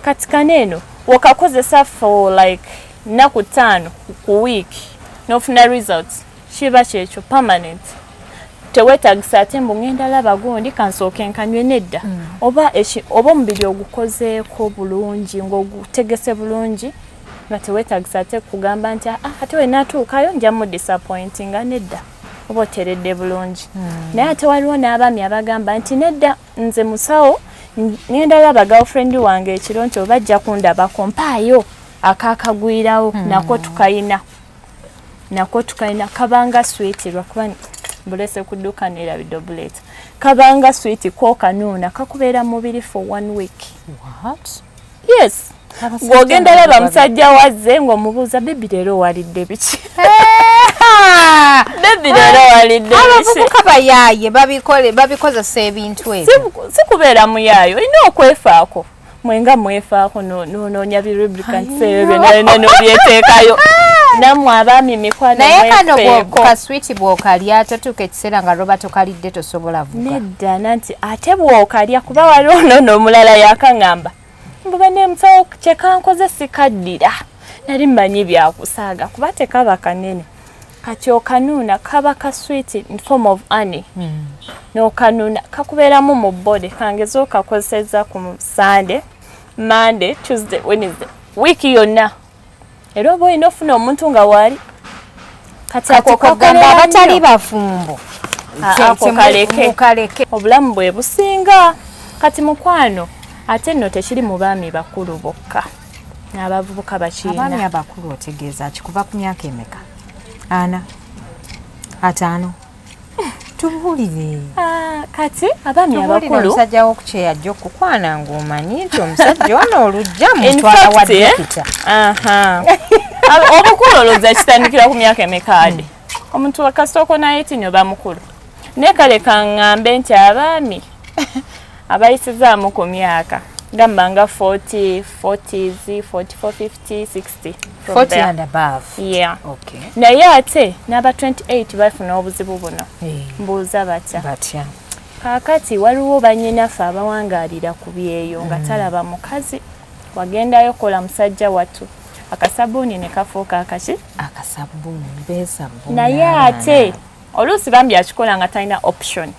Kati kano eno wakakozesa for like 5 nnaku ku week, n'ofuna results, kiba kyekyo permanent. Teweetagisa ate mbu ngenda laba gundi, kansooke nkanywe, nedda. Oba omubiri ogukozeeko bulungi, ng'ogutegese bulungi, nga teweetagisa ate kugamba nti, "Ah, ate we naatuukayo nja mu disappointinga." Nedda, oba oteredde bulungi. Naye ate waliwo n'abaami abagamba nti, "Nedda, nze musawo, ngenda laba girlfriend wange ekiro, nti oba ajja kundabako, mpaayo akaakagwirawo." Nako tukayina, nako tukayina, kabanga sweet. Lwakuba bulese ku dduka, neerabidde obuleeta. Kabanga sweet, kookanuuna kakubeera mubiri for one week. What? Yes. Ng'ogenda laba musajja wazze, ng'omubuuza, "Baby, leero walidde biki? Baby, leero walidde biki?" Abavubuka bayaaye, babikole, babikozesa ebintu ebyo. Si kubeera muyaayo, olina okwefaako. Mwenga mwefaako, nonoonya bi lubricants ebyo byonna nobyeteekayo. Nammwe abaami, mikwano, Naye kano mwefeeko. Kaswiti bw'okalya, totuuka ekiseera nga lwoba tokalidde tosobola vuga? Nedda, nanti ate bw'okalya, kuba waliwo noono omulala yakaŋŋamba mbu, "Bane musawo, kyekankoze sikaddira, nali mmanyi byakusaaga," kuba tekaba kanene. Kati okanuuna, kaba ka sweet in form of honey, n'okanuuna, kakubeeramu mu body. Kangeze okakozeseza ku Sunday, Monday, Tuesday, Wednesday, wiiki yonna, era oba olina ofuna omuntu nga waali. Kati ako Kati kugamba kakolera abatali nnyo. bafumbo, Ah, ako kaleke. Mukaleke. Obulamu bwe businga. Kati mukwano, ate nno tekiri mu baami bakulu bokka, n'abavubuka Abaami bakiina. abakulu otegeeza ki? Kuva ku myaka emeka? 40, 50? Tubuulire. Ah, kati abaami Tubuulire. abakulu, Omusajja w'okukyeya ajja okukwana ng'omanyi nti omusajja ono olujja In mutwala wa fact, eh, dokita. Aha. Obukulu olowooza kitandikira ku myaka emeka ade? Omuntu wakasooka naye oba mukulu? Naye kale kaŋŋambe nti abaami abayisizaamu ku myaka gamba nga 40, 40s, 44, 50, 60, from 40 there. and above. Yeah. Okay. Naye ate n'aba 28 bafuna obuzibu buno. Mbuuza, batya? Batya? Kaakati waliwo bannyinaffe abawangaalira ku byeyo nga talaba mukazi, wagendayo kola, musajja wattu akasabuuni ne kafuuka akaki? Akasabbuuni, beesabbuuni. Naye ate oluusi bambi akikola nga talina option,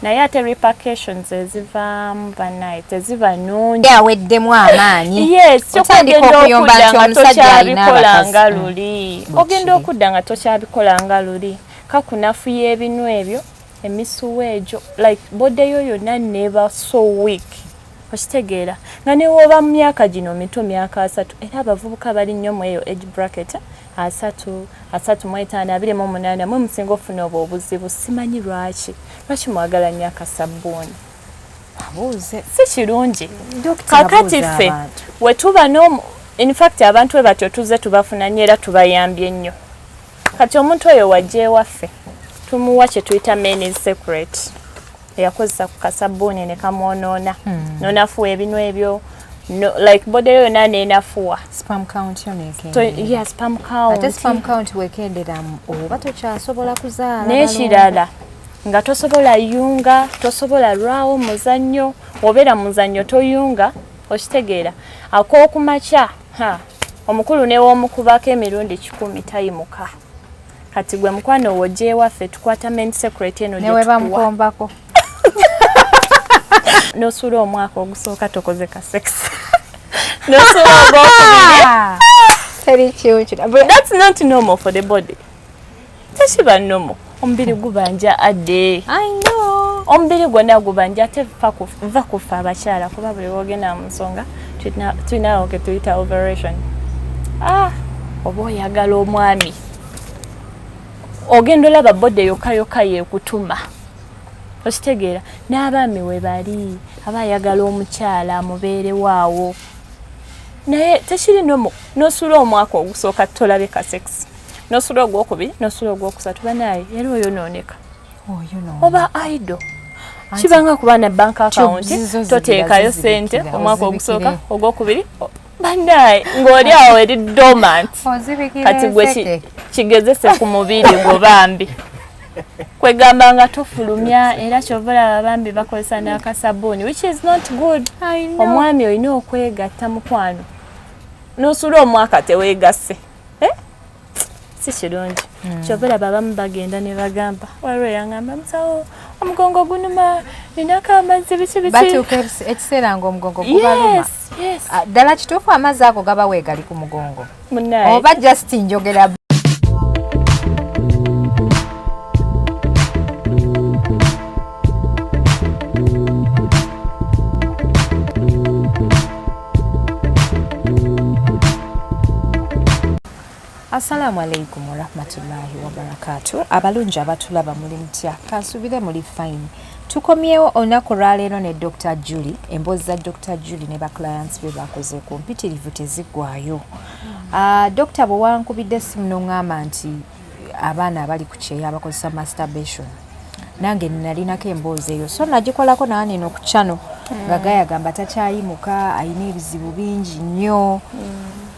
naye ate repercussions ezivaamu, bannaye, teziba nnungi. Aweddemu amaanyi. Yes. Otandika Ogenda okuyomba okudda nti nga omusajja alina tokyabikola abakazi. nga luli. Bwe Ogenda kiri. okudda nga tokyabikola nga luli, kakunafuya ebinu ebyo, emisuwa egyo, like body yo yonna neba so weak. Okitegeera nga newoba mu myaka gino mito, myaka 30, era abavubuka bali nnyo mu eyo age bracket, 30, 35, 28, mwe musinga ofuna obwo obuzibu. Simanyi lwaki, lwaki mwagala nnyo akasabbuuni? Abuuze. Si kirungi. Dokita, Kakati abuuza ffe abantu. we tuba n'omu, in fact abantu we batyo tuzze tubafuna nnyo era tubayambye nnyo. Kati omuntu oyo wajja ewaffe, tumuwa kye tuyita men's secret. Eyakozesa ku kasabbuuni ne kamwonoona, nonafuwa ebinu ebyo, no, like body yo yonna nenafuwa. Sperm count yo So, nekendera. yeah, sperm count. Ate sperm count wekenderamu, oba tokyasobola kuzaala. N'ekirala, nga tosobola yunga, tosobola lwawo muzannyo, obeera muzannyo toyunga. Okitegeera, ak'okumakya, ha, omukulu newomukubako emirundi 100 tayimuka. Kati gwe mukwano, wojja ewaffe, tukwata men secret eno newe gye tukuwa, bamukombako. Nosuula omwaka ogusooka tokoze ka sex, nosuula ogwokubiri. Teri kimu kino. That's not normal for the body, tekiba normal. Omubiri gubanja adde. I know. Omubiri gwonna gubanja. Ate va kufa abakyala, kuba buli wogenda mu nsonga tulinawo ke tuyita ovulation. Ah, oba oyagala omwami, ogenda olaba body yokka yokka yeekutuma. Okitegeera, n'abaami we bali aba ayagala omukyala amubeerewaawo, naye tekiri normal. Nosuula omwaka ogusooka tolabye ka sex, nosula ogwokubiri, nosula ogwokusatu, banaye era oyonooneka. Oyo no. Oba idle, kibanga kuba na bank account, Tubes zo toteekayo zibira sente zizibikira, omwaka ozibikire. ogusooka, ogwokubiri, banaye ng'oli awo eri dormant. Ozibikira Kati gwe enseke. kigezese ku mubiri gwo bambi. Kwegamba nga tofulumya, era kyova olaba bambi bakozesa n'akasabuuni, which is not good. Omwami olina okwegatta, mukwano, nosula omwaka teweegasse, eh? Si kirungi. Kyova olaba abamu bagenda ne bagamba, waliwo eyangamba, "Musawo, omugongo gunuma, ninako amazzi," biki biki. Batuuka ekiseera ng'omugongo gubaluma. Yes. Ah, ddala kituufu amazzi ago gaba weegali ku mugongo? Munnaye. Oba just njogera? Assalamu alaikum warahmatullahi wabarakatu. Abalungi abatulaba, muli mutya? Kansubire muli fine. Tukomyewo olunaku lwaleero ne Dr Julie. Emboozi za Dr Julie ne baclients be bakoze ku mpitirivu, teziggwayo. Dr, bwe wankubidde essimu n'oŋŋamba nti abaana abali ku kyeyo abakozesa masturbation, nange nalinako emboozi eyo, so nagikolako naaneno ku channel nga gayagamba takyayimuka, alina ebizibu bingi nnyo.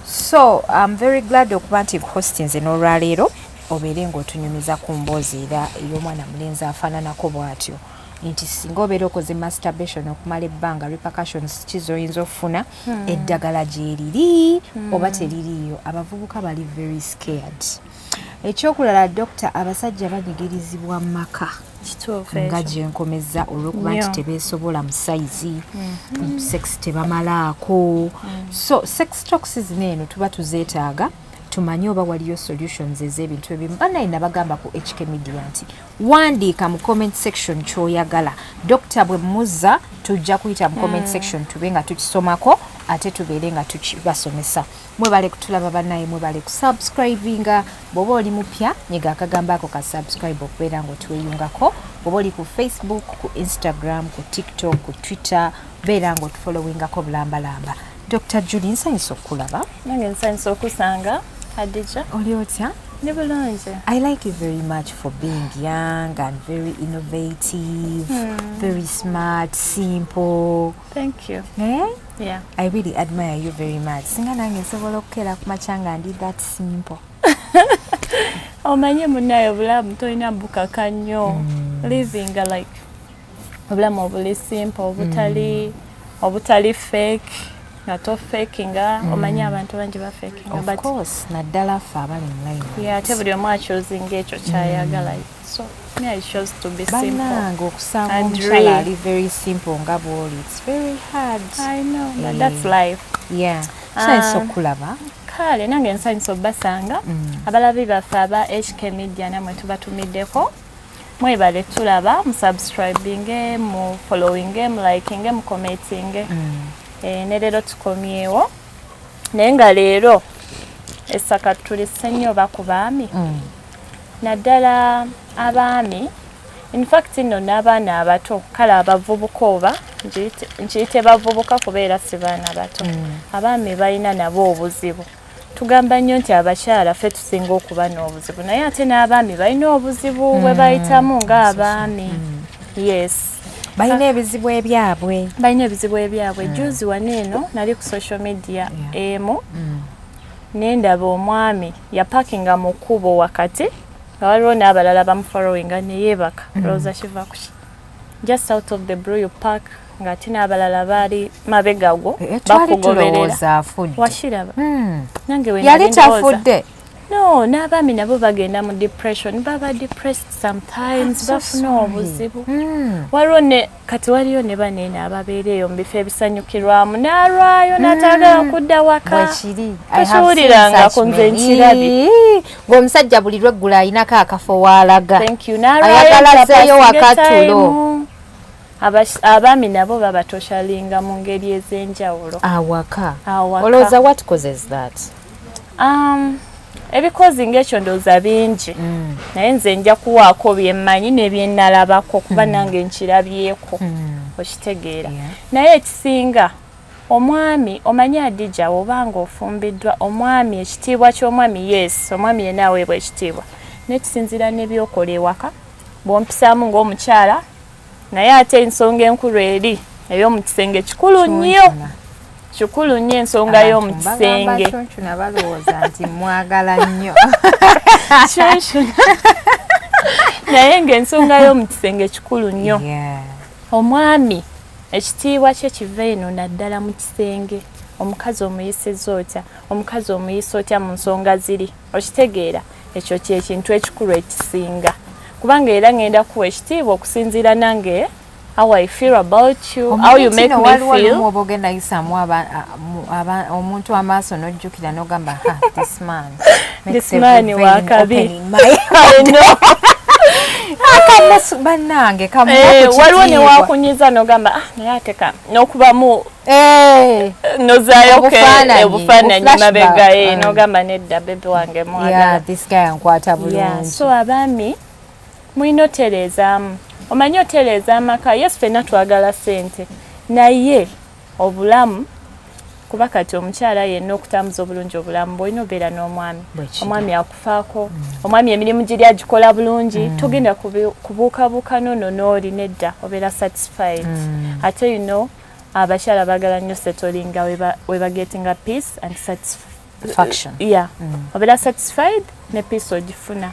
So I'm very glad okuba nti hostinze n'olwaleero obeere ng'otunyumiza ku mboozi era ey'omwana mulenzi afaananako bw'atyo, nti singa obeera okoze masturbation okumala ebbanga, repercussions ki z'oyinza okufuna, eddagala gyeriri oba teririiyo. Abavubuka bali very scared. Ekyokulala, dokita, abasajja banyigirizibwa mu maka. Kituufu. Nga Ekyo. gyenkomeza olw'okuba nti Nnyo. tebeesobola mu size, sex tebamalaako. So sex talks zino eno tuba tuzeetaaga tumanye oba waliyo solutions ez'ebintu ebimu. Bannaye, nabagamba ku HK Media nti wandiika mu comment section ky'oyagala dokita bwe muzza, tujja kuyita mu comment section tube nga tukisomako ate tubeere nga tukibasomesa. Mwebale kutulaba bannaye, mwebale kusubscribinga. Bw'oba oli mupya, nyiga akagambo ako ka subscribe okubeera ng'otweyungako. Bw'oba oli ku Facebook, ku Instagram, ku TikTok, ku Twitter, beera ng'otufollowingako bulambalamba. Dr Julie, nsanyusa okukulaba. Nange nsanyusa okusanga, Hadija. Oli otya? Ndi bulungi. I like you very much for being young and very innovative, very smart, simple. Thank you. Eh? Yeah. I really admire you very much. Singa nange nsobola okukeera ku makya nga ndi that simple. Omanye munnaye, obulamu tolina bukaka nnyo. Living like obulamu obuli simple, obutali fake, nga tofakinga. Omanyi abantu bangi bafakinga. Of But course, naddala ffe abali mu line. Yeah, ate buli omu achoosinga ekyo kyayagala, so me, I chose to be simple. Bannange, okusanga And omukyala real. ali very simple nga bw'oli, it's very hard. I know, but Eh. that's life. Yeah. Kisanyusa okulaba. Kale nange nsanyusa obbasanga. Abalabi baffe aba HK Media, namwe tubatumiddeko, mwebale tulaba, musubscribinge, mu followinge, mu likinge, mu commentinge. Eh, ne leero tukomyewo, naye nga leero essaka tulisse nnyo oba ku baami, naddala abaami, infact nno n'abaana abato, kale abavubuka, oba nkiyite bavubuka kubeera si baana bato. Abaami balina nabo obuzibu. Tugamba nnyo nti abakyala ffe tusinga okuba n'obuzibu, naye ate n'abaami balina obuzibu bwe bayitamu ng'abaami, yes. Balina ebizibu ebyabwe. Balina ebizibu ebyabwe. Juzi wano eno nali ku social media emu, nendaba omwami yapakinga mu kkubo wakati nga waliwo n'abalala bamufollowinga, neyeebaka. Olowooza kiva kuki? Just out of the blue you park ng'ate n'abalala baali mabega gwo, Eh, twali bakugoberera. tulowooza afudde. Wakiraba? Nange we Yali nali ndowooza. tafudde. No, n'abaami nabo bagenda mu depression, baba depressed sometimes. So Bafuna sorry. obuzibu. Waliwo ne kati waliyo ne baneene ababeera eyo mu bifo ebisanyukirwamu, n'alwayo n'atayagala kudda waka. Bwekiri. Tokiwulirangako, nze nkirabye. Ng'omusajja buli lweggula alinako akafo waalaga. Thank you. Ayagala N'alwayo azzeeyo nti waka apasinge tulo. time. Abaami nabo babatoshalinga mu ngeri ez'enjawulo awaka. Awaka. Olowooza what causes that? Ebikozi ng'ekyo ndowooza bingi, naye nze nja kuwaako byemmanyi n'ebyennalabako, kuba nange nkirabyeko, okitegeera? Naye ekisinga, omwami, omanyi Adija, obanga ofumbiddwa omwami, ekitiibwa ky'omwami, yes, omwami yenna aweebwa ekitiibwa, nekisinziira n'ebyokola ewaka, bw'ompisaamu ng'omukyala. Naye ate ensonga enkulu eri ey'omu kisenge kikulu nnyo, kikulu nnyo ensonga y'omu kisenge. Kyonkuna balowooza nti mwagala nnyo. Kyonkuna. Naye ng'ensonga y'omu kisenge kikulu nnyo. Omwami ekitiibwa kye kiva eno naddala mu kisenge. Omukazi omuyisizza otya? Omukazi omuyisa otya mu nsonga ziri? Okitegeera? Ekyo kyekintu ekikulu ekisinga, kubanga era ngenda kuwa ekitiibwa okusinziira nange how I feel about you, how you make me feel. Oba ogenda yisaamu omuntu amaaso n'ojjukira n'ogamba, "Ha, this man." This man wakabi. I know. Bannange. Waliwo newakunyiza n'ogamba, "Ah, naye ateka n'okubamu nozaayo obufaananyi mabega," n'ogamba, "Nedda, baby wange mwagala." This guy ankwata bulungi. So abaami mulina otereezaamu, omanyi otereeza amaka. Yes, ffenna twagala ssente, naye obulamu, kuba kati omukyala yenna okutambuza obulungi obulamu bwolina obeera n'omwami, omwami akufaako, omwami emirimu giri agikola bulungi, togenda kubuukabuuka nono n'oli nedda, obeera satisfied. Ate abakyala baagala nnyo settlinga webagetinga peace and satisfaction. Yeah, obeera satisfied ne peace ogifuna.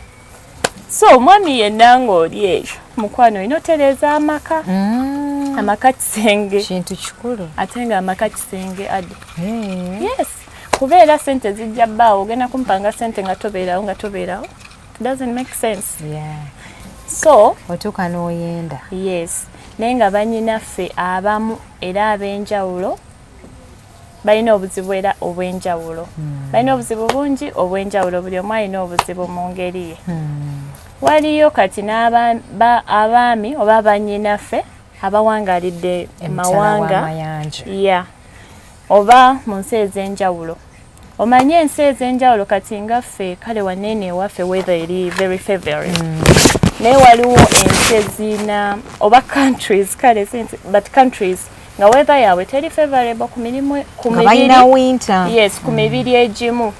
So omwami yenna ng'oli eyo, mukwano, olina otereeza amaka. Amaka kisenge. Kintu kikulu. Ate nga amaka kisenge adi. Yes, kubeera sente zijja bbaawo, ogenda kumpanga sente nga tobeerawo, nga tobeerawo, doesn't make sense. So otuuka n'oyenda. Yes, naye nga banyinaffe abamu era ab'enjawulo balina obuzibu era obw'enjawulo. Balina obuzibu bungi obw'enjawulo, buli omu alina obuzibu mu ngeri ye. Waliyo kati n'abaami oba bannyinaffe abawangalidde mawanga ya oba mu nsi ez'enjawulo. Omanye ensi ez'enjawulo kati nga ffe, kale waneene ewaffe weather eri very favorite, naye waliwo ensi ezina oba countries, kale but countries nga weather yaabwe teri favorable ku mirimu, ku mibiri, yes, ku mibiri egimu.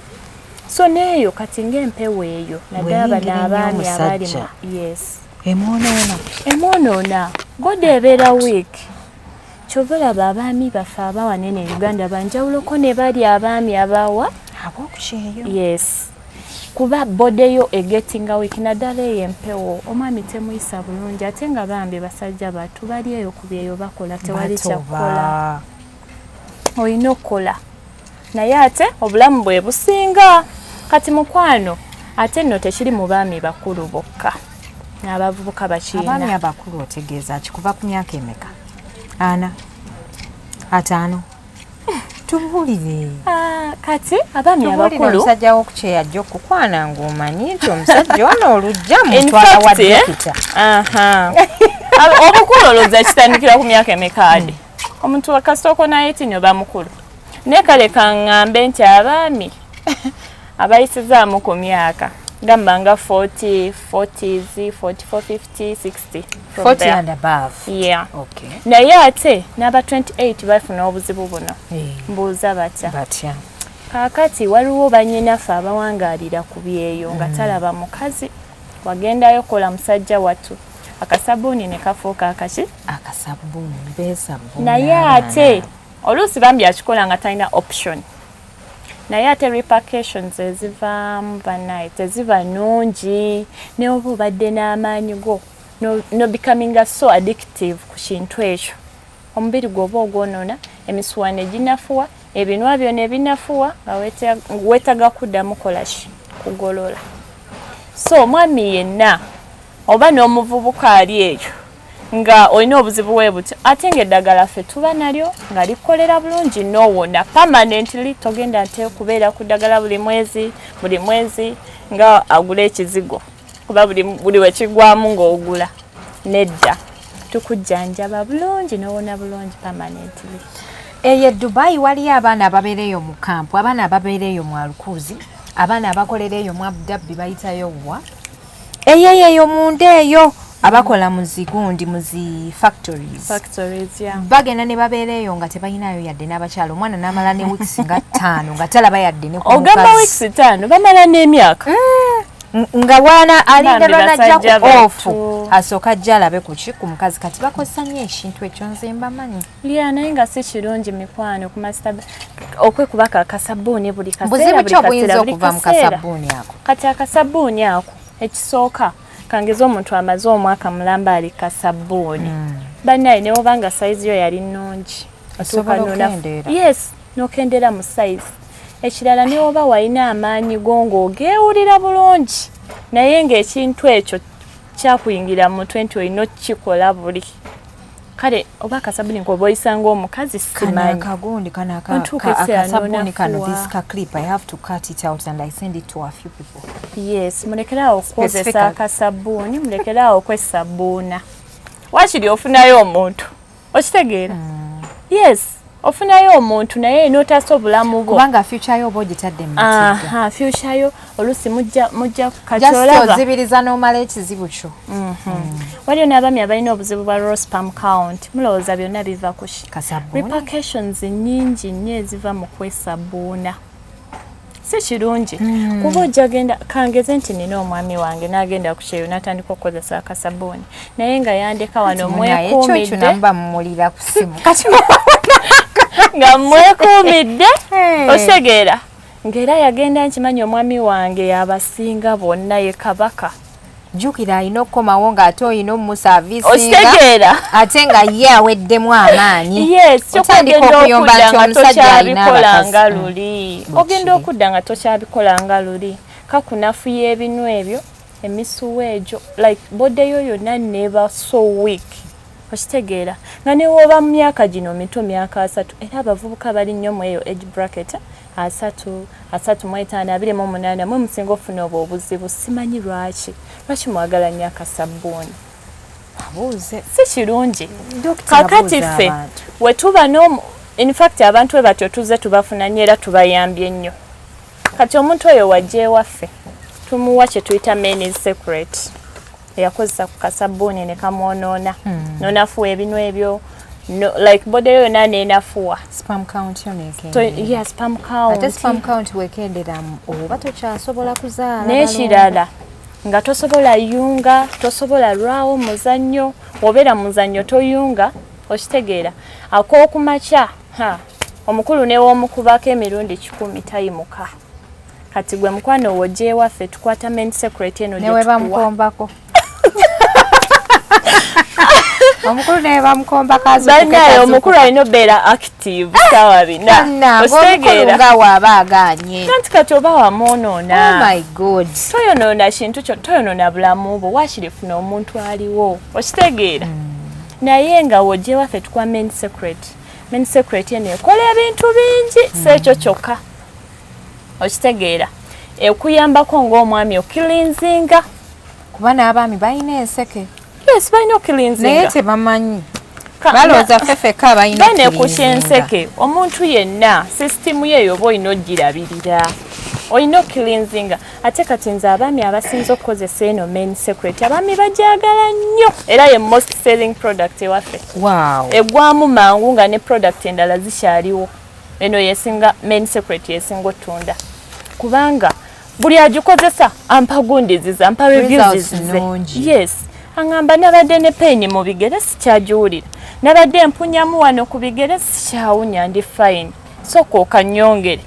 So neeyo kati ng'empewo eyo naddala bano abaami abali, yes. Emwonoona. Emwonoona, body ebeera weak. Kyova olaba abaami baffe abawanene e Uganda banjawuloko ne bali abaami abawa abokukyeyo. Yes, kuba body yo egetinga weak, naddala eyo empewo. Omwami temuyisa bulungi, ate nga bambi basajja batu bali eyo ku byeyo bakola, tewali kyakukola, olina okukola, naye ate obulamu bwe businga. Kati mukwano, ate nno tekiri mu baami bakulu bokka, n'abavubuka bakirina. Abaami abakulu otegeeza ki? Kuva ku myaka emeka? 40, 50? Tubuulire. Ah, kati abaami abakulu, omusajja w'okukyeya ajja okukwana ng'omanyi nti omusajja ono olujja mutwala wa eh? dokita. Obukulu olowooza kitandikira ku myaka emeka adi? Omuntu kasitoko naye oba mukulu, naye kale kaŋŋambe nti abaami abayisizaamu ku myaka gamba nga 40, 40s, 44, 50, 60. 40 and above. Yeah. Okay. Naye ate n'aba 28 bafuna obuzibu buno. Hey. Mbuuza batya? Batya? Kaakati waliwo banyinaffe abawangaalira ku byeyo nga talaba mukazi, wagendayo kola, musajja wattu akasabuuni ne kafuuka akaki. Akasabuuni, beesabuuni. Naye ate oluusi bambi akikola nga talina option, naye ate repercussions ezivaamu bannaye teziba nnungi. Ne oba obadde n'amaanyi go no becominga so addictive ku kintu ekyo, omubiri gwoba ogwonoona, emisuwa ne ginafuwa, ebinwa byo ne binafuwa, nga weetaaga kuddamu kolaki kugolola. So omwami yenna oba n'omuvubuka ali eyo nga olina obuzibu bwe butyo, ate ng'eddagala ffe tuba nalyo nga likolera bulungi n'owona permanently, togenda nte kubeera ku ddagala buli mwezi buli mwezi nga agula ekizigo, kuba buli wekigwamu ng'ogula. Nedda, tukujjanjaba bulungi n'owona bulungi permanently. Eyo e Dubai waliyo abaana ababeera eyo mu kampu, abaana ababeera eyo mu Alukuzi, abaana abakolera eyo mu Abudabbi, bayitayo wa eyo eyo munda eyo, abakola mu zigundi, mu zi factories. Factories, yeah. Bagenda ne babeera eyo nga tebalinayo yadde n'abakyala. Omwana n'amala ne weeks nga 5 nga talaba yadde ne ku Ogamba mukazi. Weeks 5, bamala n'emyaka. Nga bwana alinda Bambi lwanajja basajja ku off, battu. asooka ajja alabe kuki ku mukazi. Kati bakozesa nnyo ekintu ekyo, nze mbamanyi. Ya, naye nga si kirungi mikwano kumasita okwekubako akasabbuuni buli kaseera, Buzibu buli ki obuyinza kaseera, buli okuva mu kaseera. kasabbuuni ako? Kati akasabbuuni ako ekisooka Kangeza omuntu amaze omwaka mulamba ali kasabbuuni, bannaye, newoba nga size yo yali nnungi, Osobola otuuka okukendeera. Yes, n'okendera mu size. Ekirala, newoba walina amaanyi go ng'ogeewulira bulungi, naye ng'ekintu ekyo kyakuyingira mu mutwe nti olina okukikola buli kale, oba akasabuni nkoba oyisa ng'omukazi, Kano simanyi. akagundi kano Ontuuka ekiseera akasabuni kano, n'onafuwa. this ka clip, I have to cut it out and I send it to a few people. Yes, mulekeraawo okukozesa Specifically. akasabbuuni, mulekeraawo okwesabbuuna. Wakiri ofunayo omuntu, okitegeera? Yes, ofunayo omuntu naye n'otaasa obulamu bwo. Kubanga future yo oba ogitadde mu matigga. Aha, future yo oluusi mujja kati Just olaba ozibiriza n'omala ekizibu kyo. Waliyo n'abaami abalina obuzibu bwa low sperm count. Mulowooza byonna biva ku ki? Kasabbuuni. Repercussions nnyingi nnyo eziva mu kwesabbuuna. Si kirungi, kuba ojja genda, kangeze nti nina omwami wange n'agenda ku kyeyo n'atandika okukozesa akasabbuuni, naye nga yandeka wano Naye ekyo mwekuumidde. namuba mumulira ku simu kati. Nga mwekuumidde. Hey. Okitegeera ng'era yagenda, nkimanyi omwami wange yabasinga bonna, ye kabaka. Jjukira alina okukomawo ng'ate olina omuservicinga. Okitegeera? Ate nga ye aweddemu amaanyi. Yes, kyokka Otandika ogenda okuyomba okudda nti nga omusajja alina tokyabikola abakazi. nga luli. Bwe Ogenda kiri. okudda nga tokyabikola nga luli, kakunafuya ebinu ebyo, emisuwa egyo, like body yo yonna neba so weak. Okitegeera nga newoba mu myaka gino mito, myaka 30, era abavubuka bali nnyo mu eyo age bracket, 30, 35, 28, mwe musinga okufuna obwo obuzibu. Simanyi lwaki mwagala nnyo akasabbuuni. Abuuze. Si kirungi. Dokita, Kakati abuuza ffe abantu. wetuba n'omu, in fact abantu we batyo tuzze tubafuna nnyo era tubayambye nnyo. Kati omuntu oyo wajja ewaffe, tumuwa kye tuyita men's secret. Eyakozesa ku kasabbuuni ne kamwonoona, nonafuwa ebinu ebyo, no, like body yo yonna nenafuwa. Sperm count yo So, nekendera. yeah, sperm count. Ate sperm count wekenderamu oba tokyasobola kuzaala. N'ekirala, nga tosobola yunga, tosobola lwawo muzannyo, obeera muzannyo toyunga. Okitegeera? Ak'okumakya, ha, omukulu newomukubako emirundi 100 tayimuka. Kati gwe mukwano wojja ewaffe, tukwata men secret eno Newe gye tukuwa. Bamukombako omukulu, naye bamukombako. Bannaye, omukulu alina obeera active saawa 4. Omukulu Okitegeera? nga waaba aganye. Anti kati oba wamwonoona. Oh my God. Toyonoona kintu kyo, toyonoona bulamu bwo. Waakiri funa omuntu aliwo. Okitegeera? Naye nga wojja ewaffe tukuwa men secret. Men secret eno ekola ebintu bingi, si ekyo kyokka. Okitegeera? Ekuyambako ng'omwami ocleansinga. Kuba n'abaami balina enseke. Yes, balina Naye ocleansinga. tebamanyi, balowooza ffe ffekka abalina Bane ku okucleansinga. kyenseke, omuntu yenna sisitimu ye eyo oba olina ogirabirira, olina ocleansinga. Ate kati nze abaami abasinze okukozesa eno men secret, abaami bagyagala nnyo, era ye most selling product ewaffe. Eggwamu mangu nga ne product endala zikyaliwo. Eno yesinga, men secret yesinga otunda, kubanga buli agikozesa ampa gundiziza, ampa reviews Results zize. nnungi. Yes, aŋŋamba nabadde ne pain mu bigere sikyagiwulira, nabadde mpunyamu wano ku bigere sikyawunya, ndi fine, soka okanyongere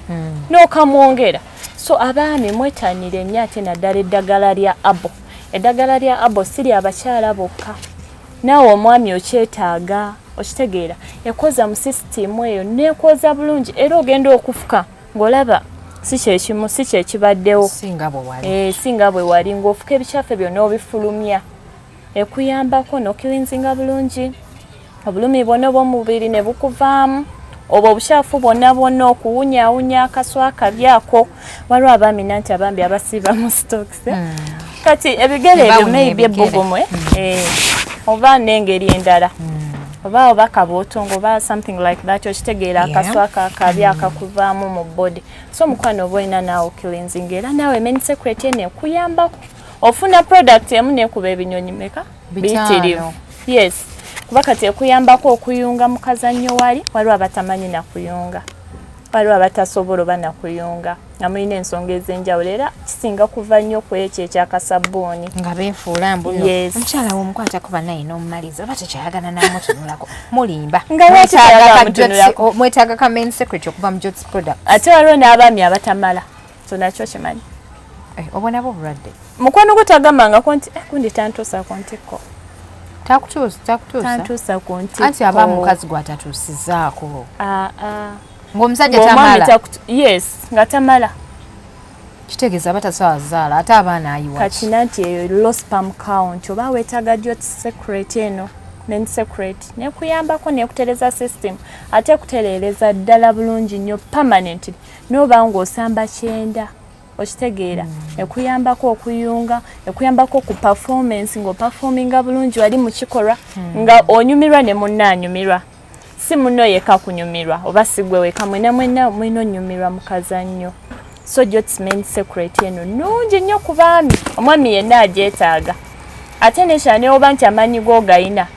n'okamwongera. So abaami mwetanire nnyo, ate naddala eddagala lya abo. Eddagala lya abo si lya bakyala bokka, naawe omwami okyetaaga. Okitegeera? Ekoza mu sisitimu eyo nekoza bulungi, era ogenda okufuka ng'olaba si kyekimu, si kyekibaddewo. Singa bwe wali. Eh, singa bwe wali ng'ofuka ebikyafu byonna obifulumya. Ekuyambako n'ocleansinga bulungi, obulumi bwonna obw'omubiri ne bukuvaamu, obwo obukyafu bwonna bwonna, okuwunyaawunya akaswa akabi ako. Waliwo abaami nanti abambi abasiiba mu stocks, eh? Kati ebigere ebyo Bawunya maybe ebigere. ebbugumu, eh? Oba n'engeri endala, oba kabootongo oba something like that. Okitegeera? Akaswa akakabi akakuvaamu mu body. So omukwano oba olina naawe cleansing, era naawe men secret eno ekuyambako. Ofuna product emu nekuba ebinyonyi meka? 5. Biyitirivu. Yes, kuba kati ekuyambako okuyunga mu kazannyo. Wali waliwo abatamanyi nakuyunga, waliwo abatasobola oba nakuyunga, nga mulina ensonga ez'enjawulo, era kisinga kuva nnyo ku ekyo ekyakasabbuuni. Nga beefuula mbuno. Yes. Omukyala womukwatako bannaye n'omumaliza oba tekyayagala namutunulako, mulimba. Nga lwaki Mwetaaga tayagala ka mutunulako? Mwetaaga ka men secret okuva mu Jots Product. Ate waliwo n'abaami abatamala, so nakyo kimanyi. Eh, obwo nabwo bulwadde. Mukwano gwo tagambangako nti, "Eh, gundi tantuusa ku ntikko"? Takutuusa, takutuusa. Tantuusa ku ntikko. Anti aba mukazi gwatatuusizaako. Ah, ah. Ng'omusajja Ng'omwami tamala. Yes, nga tamala. Kitegeeza aba tasobola zaala, ate abaana ayiwa? Kati nanti eyo low sperm count, oba weetaaga Jot Secret eno, Men Secret, nekuyambako nekutereza system, ate kutereereza ddala bulungi nnyo permanently, noba ng'osamba kyenda, okitegeera? Ekuyambako okuyunga, ekuyambako ku performance, ng'operforminga bulungi wali mu kikolwa, nga onyumirwa ne munnaanyumirwa, si munno yekka kunyumirwa oba si gwe weka, mwena mwena mwina onyumirwa mu kazannyo. So Jots Men Secret eno nnungi nnyo ku baami, omwami yenna agyetaaga. Ate nekira newoba nti amaanyi g'ogayina,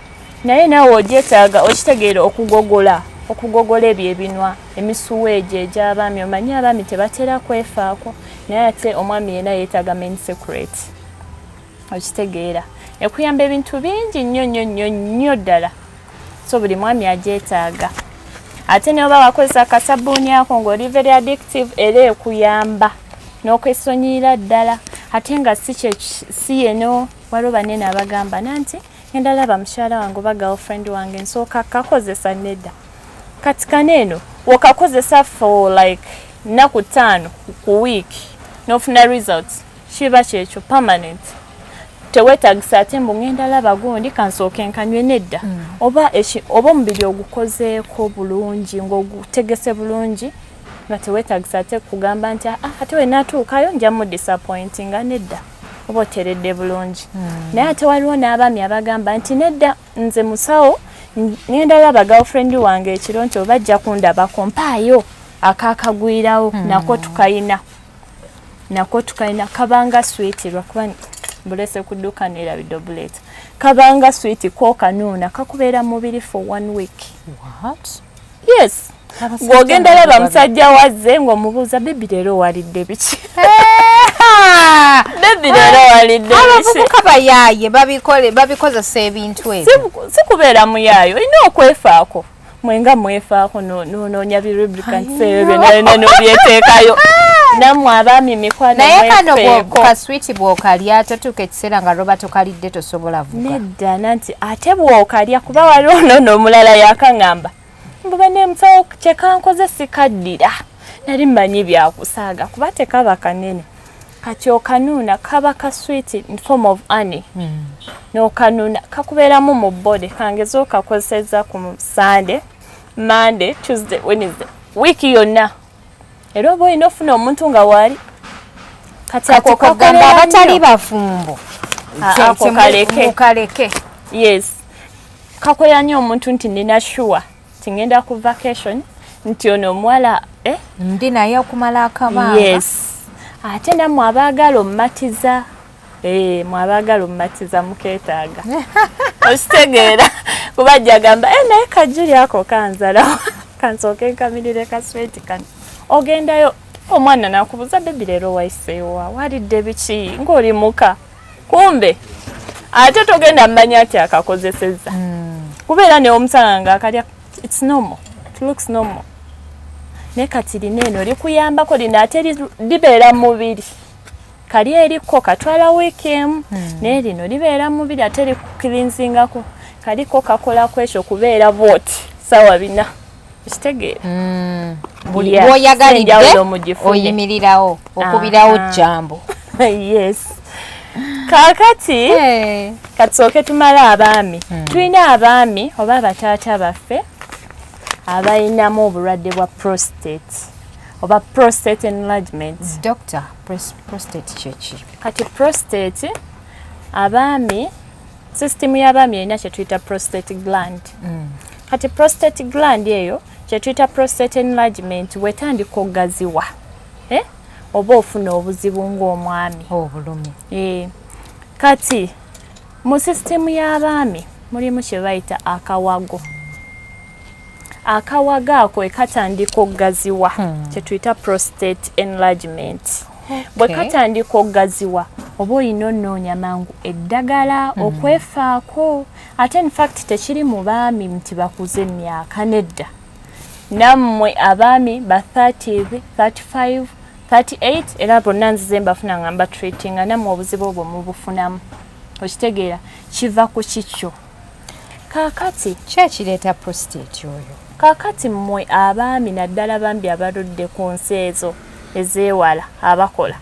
naye naawe ogyetaaga, okitegeera? Okugogola ebyo ebinwa, emisuwa egyo egy'abaami, omanyi abaami tebatera kwefaako, naye ate omwami yenna yeetaaga Men Secret, okitegeera? Ekuyamba ebintu bingi nnyo nnyo nnyo nnyo ddala, so buli mwami agyetaaga. Ate ne oba wakozesa akasabbuuni ako ng'oli very addictive, era ekuyamba n'okwesonyiira ddala. Ate nga si kye si yeno, waliwo banene abagamba nanti, "Ngenda laba mukyala wange oba girlfriend wange, nsooka kakozesa." Nedda. Kati kano eno wokakozesa for like 5 ku wiiki n'ofuna results, kiba kyekyo permanent. Teweetagisa ate mbu ngenda laba gundi, kansooke nkanywe. Nedda. Oba omubiri ogukozeeko bulungi, ng'ogutegese bulungi, nga teweetagisa ate kugamba nti, "Ah, ate wenaatuukayo nja mu disappointinga." Nedda, oba oteredde bulungi. Naye ate waliwo n'abaami abagamba nti, "Nedda, nze musawo, ngenda laba girlfriend wange ekiro, nti oba ajja kundabako, mpaayo akakagwirawo." Nako tukayina, nako tukayina, kabanga sweet, lwakuba bulese ku dduka neerabidde obuleeta. Kabanga sweet, kokanuuna kakubeera mubiri for one week. What? Yes. Ng'ogenda laba musajja wazze, ng'omubuuza, "Baby, leero walidde biki? Baby, leero walidde biki?" Abavubuka bayaaye, babikole, babikozesa ebintu ebyo. Si kubeera muyaayo, olina okwefaako. Mwenga mwefaako, nonoonya bi lubricants ebyo byonna nobyeteekayo. Nammwe abaami, mikwano, Naye kano mwefeeko. Kaswiti bw'okalya, totuuka ekiseera nga lwoba tokalidde tosobola vuga? Nedda, nanti ate bw'okalya, kuba waliwo noono omulala yakaŋŋamba mbu, "Bane musawo, kyekankoze sikaddira, nali mmanyi byakusaaga," kuba tekaba kanene. Kati okanuuna, kaba ka sweet in form of honey, n'okanuuna kakubeeramu mu body. Kangeze okakozeseza ku Sunday, Monday, Tuesday, Wednesday, wiiki yonna, era oba olina ofuna omuntu nga waali. Kati ako Kati kugamba kakolera abatali nnyo. bafumbo, Ah, ako kaleke. Mukaleke. Yes, kakolera nnyo omuntu nti nina sure nti ngenda ku vacation, nti ono omuwala, eh? Ndi naye okumala akabanga. Yes. Ate nammwe abaagala omumatiza, eh, mwe abaagala omumatiza mukeetaaga, okitegeera? Kuba ajja gamba, "Eh, naye kajuli ako kanzalawo, kansooke nkamirire kasweti kano." Ogendayo, omwana nakubuuza, "Baby, leero wayiseewa? Walidde biki? Ng'oli muka." Kumbe ate togenda mmanya nti akakozesezza, kubeera newomusanga nga akalya, it's normal, it looks normal. Naye kati lino eno likuyambako, lino ate libeera mu mubiri. Kali eriko katwala wiiki emu, naye lino libeera mu mubiri, ate likukirinzingako. Kaliko kakolako ekyo kubeera bwoti 4, ekitegeera? Buli Yeah, bw'oyagalidde enjawulo mugifune. Oyimirirawo, okubirawo jambo. Yes. Kaakati katusooke tumale abaami. Tulina abaami oba abataata baffe abalinamu obulwadde bwa prostate oba prostate enlargement. Doctor, prostate kyeki? Kati prostate, abaami, sisitimu y'abaami erina kyetuyita prostate gland. Kati prostate gland eyo, kyetuyita prostate enlargement, bwetandika okugaziwa, eh? Oba ofuna obuzibu ng'omwami. Obulumi. Eh, kati mu sisitimu y'abaami mulimu kye bayita akawago. Akawago ako ekatandika okugaziwa, kyetuyita prostate enlargement, bwe katandika okugaziwa, oba olina onoonya mangu eddagala okwefaako. Ate infact tekiri mu baami nti bakuze emyaka, nedda. Nammwe abaami ba 30, 35, 38. Era bonna nzize mbafuna nga mbatreatinga, nammwe obuzibu obwo mubufunamu. Okitegeera, kiva ku kikyo. Kaakati Ki ekireeta prostate oyo? Kaakati mmwe abaami, naddala bambi abaludde ku nsi ezo ezeewala, abakola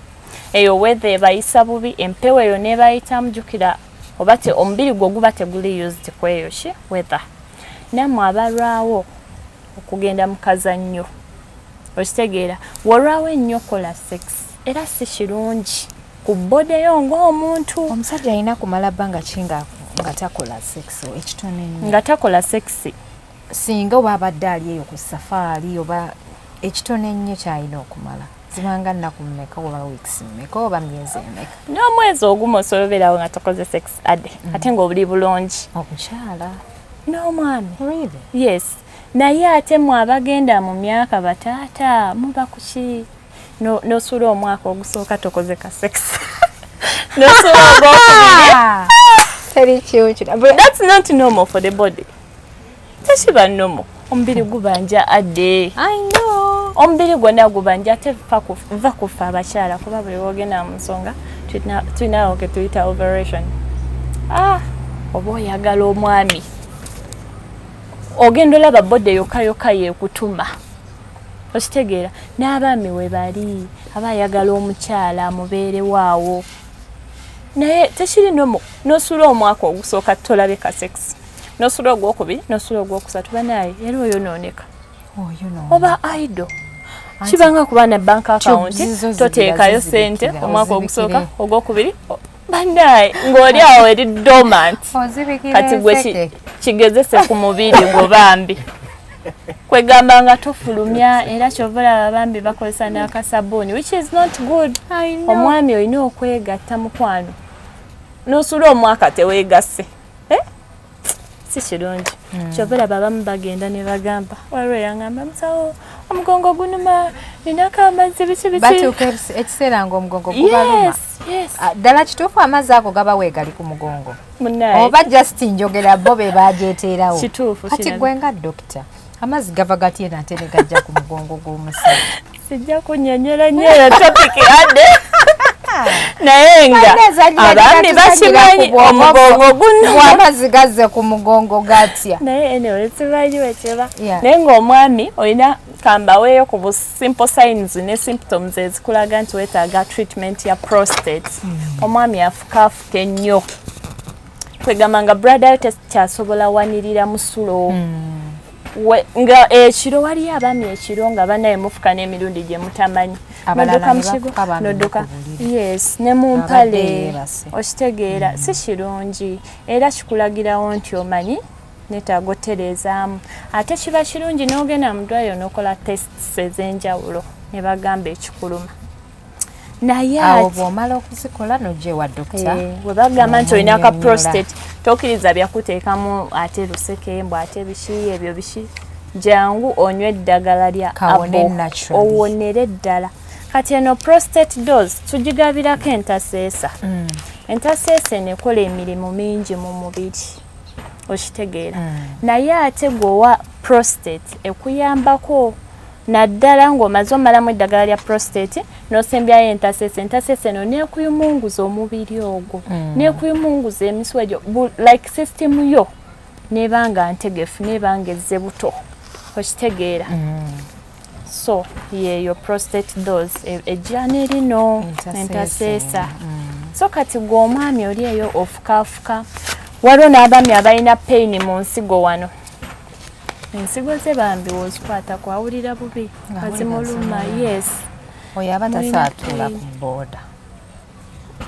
eyo, weather ebayisa bubi, empewo eyo nebayitamu. Jjukira oba te omubiri gwo guba teguli used ku eyo ki weather. Nammwe abalwawo okugenda mu kazannyo, okitegeera, wolwawo ennyo kola sex, era si kirungi ku body yo ng'omuntu. Omusajja alina kumala bbanga ki nga takola sex, ekitono ennyo? Nga takola sex? Singa oba abadde ali eyo ku safaari, oba ekitono ennyo kyalina okumala zibanga nnaku mmeka, oba weeks mmeka, oba myezi emeka? N'omwezi ogumu osobola obeerawo nga tokoze sex, ade ate ng'obuli bulungi. Omukyala? N'omwami. Really? Yes, naye ate mwe abagenda mu myaka, bataata, muba kuki? N'osuula omwaka ogusooka tokoze ka sex, n'osuula ogwokubiri. Teri kiwukira. That's not normal for the body, tekiba normal. Omubiri gubanja, adde. I know. Omubiri gwonna gubanja. Ate va kufa abakyala, kuba buli wogenda mu nsonga tulinawo ke tuyita ovulation. Ah, oba oyagala omwami, ogenda olaba body yokka yokka yekutuma. Okitegeera, n'abaami we bali aba ayagala omukyala amubeerewaawo, naye tekiri normal n'osuula omwaka ogusooka tolabe ka sex, n'osuula ogwokubiri, n'osuula ogwokusatu. Banaye, era oyonooneka. Oyo no. Oba idle kibanga kuba na bank account, Tubes zo toteekayo zigira sente zizibikira, omwaka ogusooka, ozibikire. ogwokubiri, banaye ng'oli awo eri dormant. Ozibikira Kati gwe enseke. Kigezese ku mubiri gwo bambi, kwegamba nga tofulumya. Era kyova olaba bambi bakozesa n'akasabuuni, which is not good. I know. Omwami olina okwegatta, mukwano. N'osuula omwaka teweegasse, Eh? Si kirungi. Kyova olaba abamu bagenda ne bagamba, waliwo eyangamba, "Musawo, omugongo gunuma, ninako amazzi," biki biki. Batuuka ekiseera ng'omugongo gubaluma. Yes. Ah, ddala kituufu amazzi ago gaba weegali ku mugongo? Munnaye. Oba just njogera, bo be bagyeteerawo? Kituufu, Kati kirabika. gwe nga dokita, amazzi gava gatya nate ne gajja ku mugongo gw'omusajja? Sijja kunnyonnyola nnyo eyo topic, adde, naye nga abaami bakimanyi omugongo guno. Amazzi gazze ku mugongo gatya? Naye anyway, simanyi wekiba. Naye ng'omwami olina, kambaweeyo ku bu simple signs ne symptoms ezikulaga nti weetaaga treatment ya prostate. Omwami afukaafuka ennyo, kwegamba nga bladder yo tekyasobola wanirira musulo. Nga ekiro, waliyo abaami ekiro nga banaye mufuka n'emirundi gye mutamanyi. Abalala Nodduka ne mu kigo, bafuka bambi nodduka ku buliri. Yes, ne mu Abadde mpale. yeebase. Okitegeera, si kirungi, era kikulagirawo nti omanyi neetaaga otereezaamu. Ate kiba kirungi n'ogenda mu ddwaliro n'okola tests ez'enjawulo ne bagamba ekikuluma. Naye Awo ate bw'omala okuzikola n'ojja ewa dokita. Eh, bwe bagamba nti olina ka N'omunnyonnyola. prostate, tokkiriza byakuteekamu ate luseke mbw ate biki ebyo biki. Jangu onywe eddagala lya Kawone abo naturally. Owonere ddala. Kati eno prostate dose tugigabirako entaseesa. Entaseesa eno ekola emirimu mingi mu mubiri, okitegeera? Naye ate gweowa prostate ekuyambako naddala ng'omaze omalamu eddagala lya prostate n'osembyayo entaseesa. Entaseesa eno neekuyumunguza omubiri ogwo, neekuyumunguza emisuwa egyo, like system yo nebanga ntegefu, nebanga ezze buto, okitegeera? So yeeyo prostate dose ejja nerino Entaseesa. Entaseesa. So kati gwe omwami oli eyo ofukaafuka, waliwo n'abaami abalina pain mu nsigo wano. Ensigo ze bambi wozikwatako awulira bubi. Ng'awulira Azimuluma. zimuluma. Yes. Oyo aba Mulina tasaatuula pain. ku booda.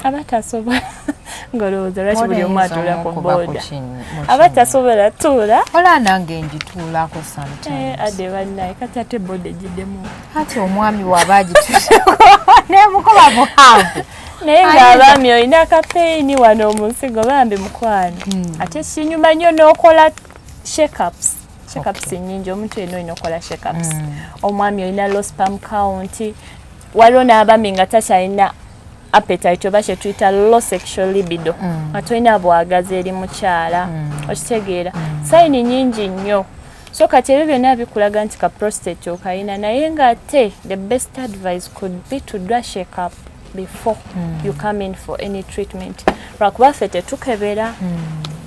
Aba tasobola, ng'olowooza lwaki buli omu atuula ku Omukuba ku booda? mu Aba kinnya. tasobola tuula. Ola nange ngituulako sometimes. Ade bannaye, kati ate booda egiddemu. Ati omwami waba agituuseko nemukuba muhanvu. Naye ng'abaami olina akapain wano mu nsigo, bambi mukwano, ate kinyuma nnyo n'okola checkups. Checkups nnyingi, omuntu yenna olina okukola checkups. Omwami olina low sperm count, waliwo n'abaami nga takyalina appetite, oba kyetuyita low sexual libido, nga tolina bwagazi eri mukyala, okitegeera? Sign nyingi nnyo. So kati ebyo byonna bikulaga nti ka prostate okayina, naye ng'ate the best advice could be to do a check up before you come in for any treatment, lwakuba ffe tetukebera.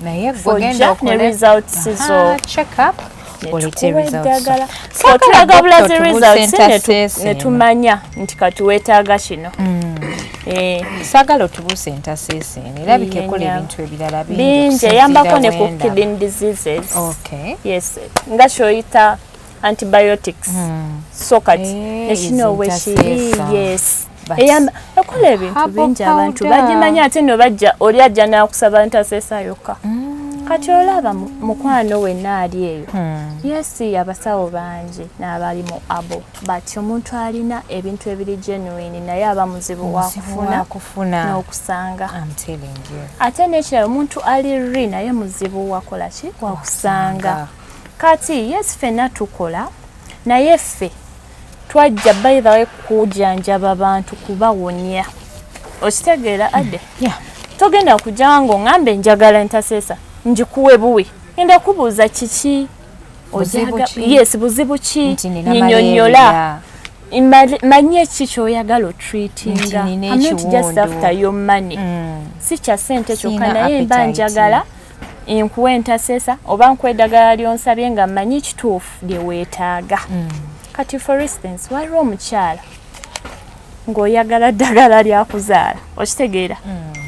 Naye gwe genda ojja ne okole results zo. Aha, check up, oleete netukuwa results. eddagala. Saagala Otulaga bulazi doctor results otubuuse entaseesa ne eno. tumanya nti kati weetaaga kino. Eh, Saagala otubuuse entaseesa eno, erabika ekola Yennya. ebintu ebirala bingi Bingi. okusinziira Eyambako ne ku bwe ndaba. kidney diseases. Yes, nga kyoyita antibiotics. So kati Eh, nekino izi wekiri. ntaseesa. Yes. But Eyamba, ekola ebintu herbal bingi. Abantu powder. bagimanyi, ate no bajja, oli ajja n'akusaba ntaseesa yokka. Kati olaba mukwano wenna ali eyo, yes, abasawo bangi n'abali mu abo, but omuntu alina ebintu ebiri genuine naye aba muzibu wakufuna wakufuna. n'okusanga. I'm telling you. Ate n'ekirala, omuntu ali ri naye muzibu wakola ki? Wakusanga. Kati yes, ffenna tukola, naye ffe twajja, by the way, kujjanjaba bantu, kubawonya. Okitegeera adde? Yeah. Togenda kujja nga oŋŋambe njagala ntaseesa ngikuwe buwi, ngenda kubuuza kiki. Buzibu ki? Yes, buzibu ki? Nti nina Nyinyonnyola. malaria. Manye ki kyoyagala otreatinga. Nti nina I'm not just ekiwundu. after your money. Si kya ssente kyokka, Sina naye mba appetite. njagala nkuwa entaseesa oba nkuwa eddagala lyonsabye nga mmanyi kituufu lye weetaaga. Kati for instance, waliwo omukyala ng'oyagala ddagala lyakuzaala, okitegeera?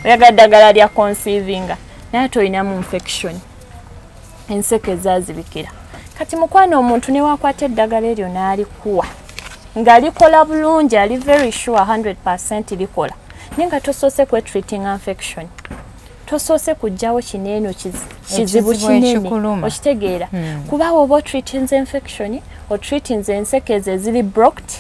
Oyagala ddagala lya conceivinga, naye ate olinamu infection, enseke ezazibikira. Kati mukwano, omuntu newakwata eddagala eryo n'alikuwa nga likola bulungi, ali very sure 100 likola, naye nga tosoose kwetreatinga infection, tosoose kugjawo kineeno kizibu Ekizibu kinene. ekikuluma. Okitegeera? Kuba oba otreatinze infection, otreatinze enseke ezo eziri blocked,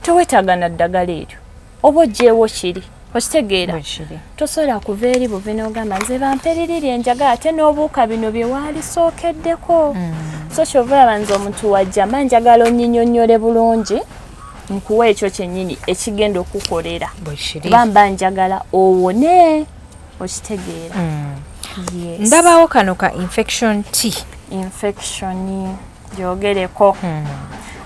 toweetaaga na ddagala eryo, oba ogyewo kiri. Okitegeera? Bwe kiri. Tosobola kuva eri buvi n'ogamba nze bampe liri lyenjagala, ate n'obuuka bino bye waalisookeddeko. So kyova olaba nze omuntu wajja mba njagala onnyinyonnyole bulungi, nkuwa ekyo kyennyini ekigenda okukolera, Bwe kiri. kuba mba njagala owone. Okitegeera? Yes. Ndabawo kano ka infection t Infection gyogereko,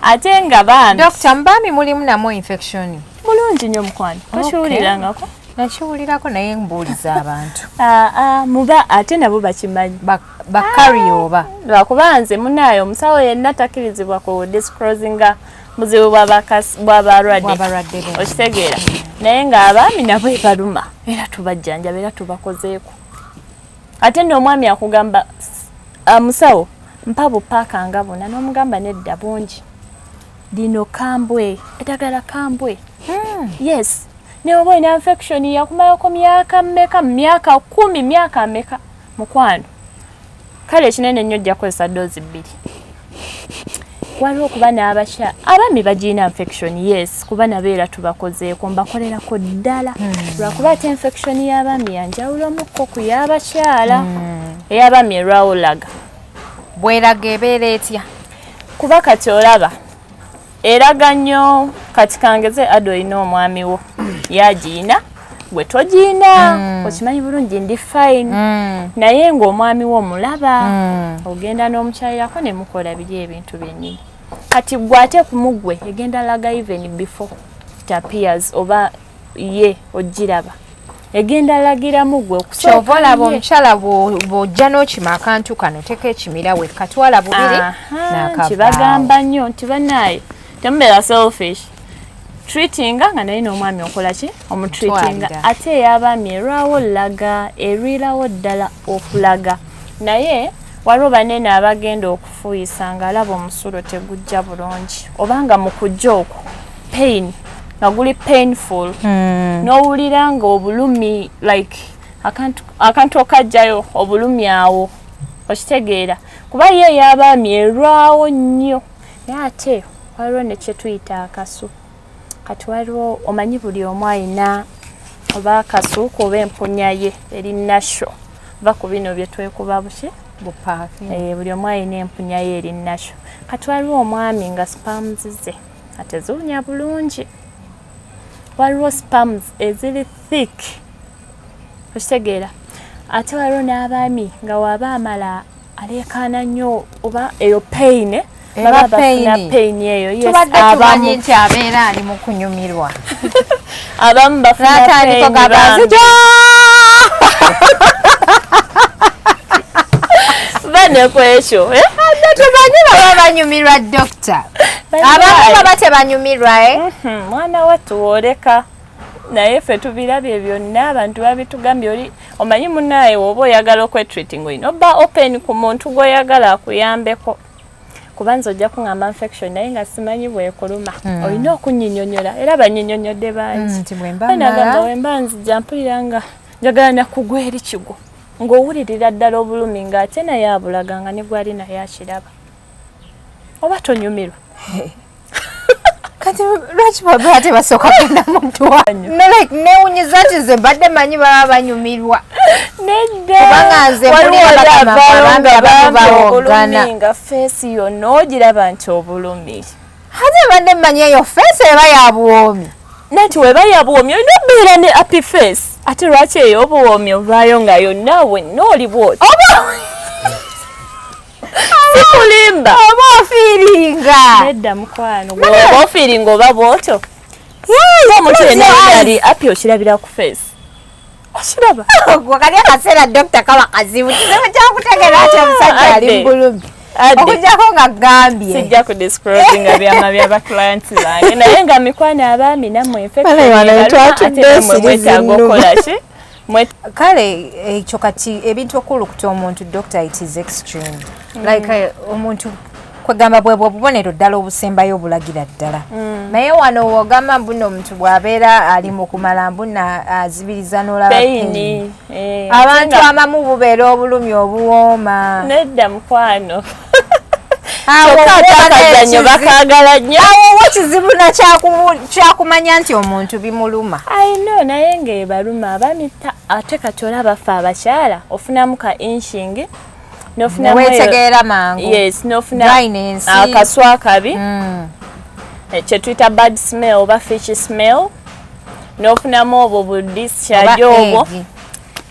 ate nga bambi Dokita, mubaami mulimu namwo infection? Bulungi nnyo mukwano. Tokiwulirangako? Nakiwulirako, naye mbuuliza abantu. Ah, ah, muba ate nabo bakimanyi. Bakari oba Lwakuba nze munaayo omusawo yenna takkirizibwa ku disclosinga buzibu bw'abalwadde. Bw'abalwadde be. Okitegeera? Naye ng'abaami nabo ebaluma, era tubajjanjaba, era tubakozeeko. Ate nno omwami akugamba, "Musawo, mpa bupaaka nga buna," n'omugamba nedda, bungi, lino kambwe, eddagala kambwe. Yes, ne oba olina infection yakumalako myaka mmeka, myaka 10, myaka mmeka, mukwano, kale ekinene nnyo ojja kukozesa dose 2. Waliwo okuba n'abakya abaami bagirina infection, yes, kuba nabo era tubakozeeko, mbakolerako ddala. Lwakuba ate infection y'abaami yanjawulomukko ku y'abakyala. Ey'abaami erwawulaga. Bweraga ebeera etya? Kuba kati olaba eraga nnyo. Kati kangeze ade olina omwami wo yagiina, gwe togiina. Okimanyi bulungi ndi fine, naye ng'omwami wo omulaba, ogenda n'omukyalirako ne mukola biri ebintu byennyini. Kati gwe ate ku mugwe egenda laga even before it appears, oba ye ogiraba egenda lagiramu gwe. Kyova olaba Okusooka ye. Omukyala bw'ojja n'okima akantu kano tekekimira wekka, twala bubiri Aha, n'akavaawo. Kibagamba nnyo nti bannaaye temubeera selfish, treatinga nga naye n'omwami okola ki? Omutreatinga. Mutwalira. Ate ey'abaami erwawo laga, erwirawo ddala okulaga, naye waliwo banene abagenda okufuuyisa ng'alaba omusulo tegujja bulungi, obanga mu kujja okwo pain, nga guli painful, n'owulira nga obulumi, like akantu okajjayo obulumi awo. Okitegeera? Kuba ye ey'abaami erwawo nnyo, naye ate waliwo ne kyetuyita akasu. Kati waliwo, omanyi buli omu ayina oba akasuuka oba empunya ye eri nasho, va ku bino bye twekuba buki. Bupaaki. Eh, buli omu alina empunya ye eri nasho. Kati waliwo omwami nga sperms ze ateziwunya bulungi, waliwo sperms eziri thick. Okitegeera? Ate waliwo n'abaami nga waba amala Aleekaana nnyo oba eyo pain Eba baba bafuna pain. pain eyo, yes. Tubadde tumanyi Abamu nti abeera ali mu kunyumirwa. Abamu bafuna N'atandika pain ogamba bambi. nzija. Bane ku ekyo, eh? Ate tumanyi baba banyumirwa, dokita. Abamu baba tebanyumirwa, eh? Mwana wattu wooleka, naye ffe tubirabye byonna, abantu babitugambye. Oli omanyi munaaye, woba oyagala okwetreating olina obba open ku muntu gw'oyagala akuyambeko, kuba nze ojja kuŋŋamba infection naye nga simanyi bwekuluma. Olina okunyinyonyola, era banyinyonyodde bangi. Nti bwe mba Nagamba mmala. Wemba nzija mpulira nga njagala nakugwa eri kigwo, ng'owulirira ddala obulumi, ng'ate naye abulaga nga ne gwali naye akiraba oba tonyumirwa. Kati lwaki baba tebasooka genda mu ddwaliro? No, like newunyiza nti nze mbadde manyi baba banyumirwa. Nedda. Kubanga nze Waliwo mpulira oli bagamba avaayo abaami nga abamu bambi bawoggana. obulumi, nga face yonna ogiraba nti obulumi. Ate mbadde mmanyi eyo face eba ya buwoomi. Nanti weba ya buwoomi olina obeera ne happy face, ate lwaki eyo obuwoomi ovaayo nga yonna wenna oli bwoti? Sikulimba. Oba ofeelinga. Nedda mukwano, oba ofeelinga oba bwotyo, omuntu yenna ali happy okirabira ku face, okiraba. Kali akaseera dokita kaba kazibu, kizibu kyakutegeera nti omusajja ali Ade. mu bulumi. Ade. Okujjako nga gambye. Sijja ku disclosing byama byaba clients bange, naye nga mikwano abaami nammwe infection Bale wano ebaluma, twatudde ate nammwe ensiri mwetaaga zinnuma. okukola ki? Kale ekyo kati ebintu okulukuta omuntu, doctor, it is extreme. Like omuntu kwegamba bwebwe obubonero ddala obusembayo obulagira ddala. Naye wano wogamba mbuno omuntu bw'abeera ali mu kumala mbuna azibiriza n'olaba pain. Pain, eh, Abantu ate nga- abamu bubeera obulumi obuwooma. Nedda mukwano. Awo Kyokka ate woba akazannyo n'ekizibu- bakaagala nnyo. Awo wo kizibu na kyakumanya nti omuntu bimuluma. I know, naye ng'ebaluma abaami ate kati olaba ffe abakyala ofunamu ka itching n'ofunamu Neweetegeera mangu. Yes, n'ofuna Dryness. akaswa akabi, kyetuyita bad smell oba fish smell, n'ofunamu obwo bu discharge Oba obwo. egg.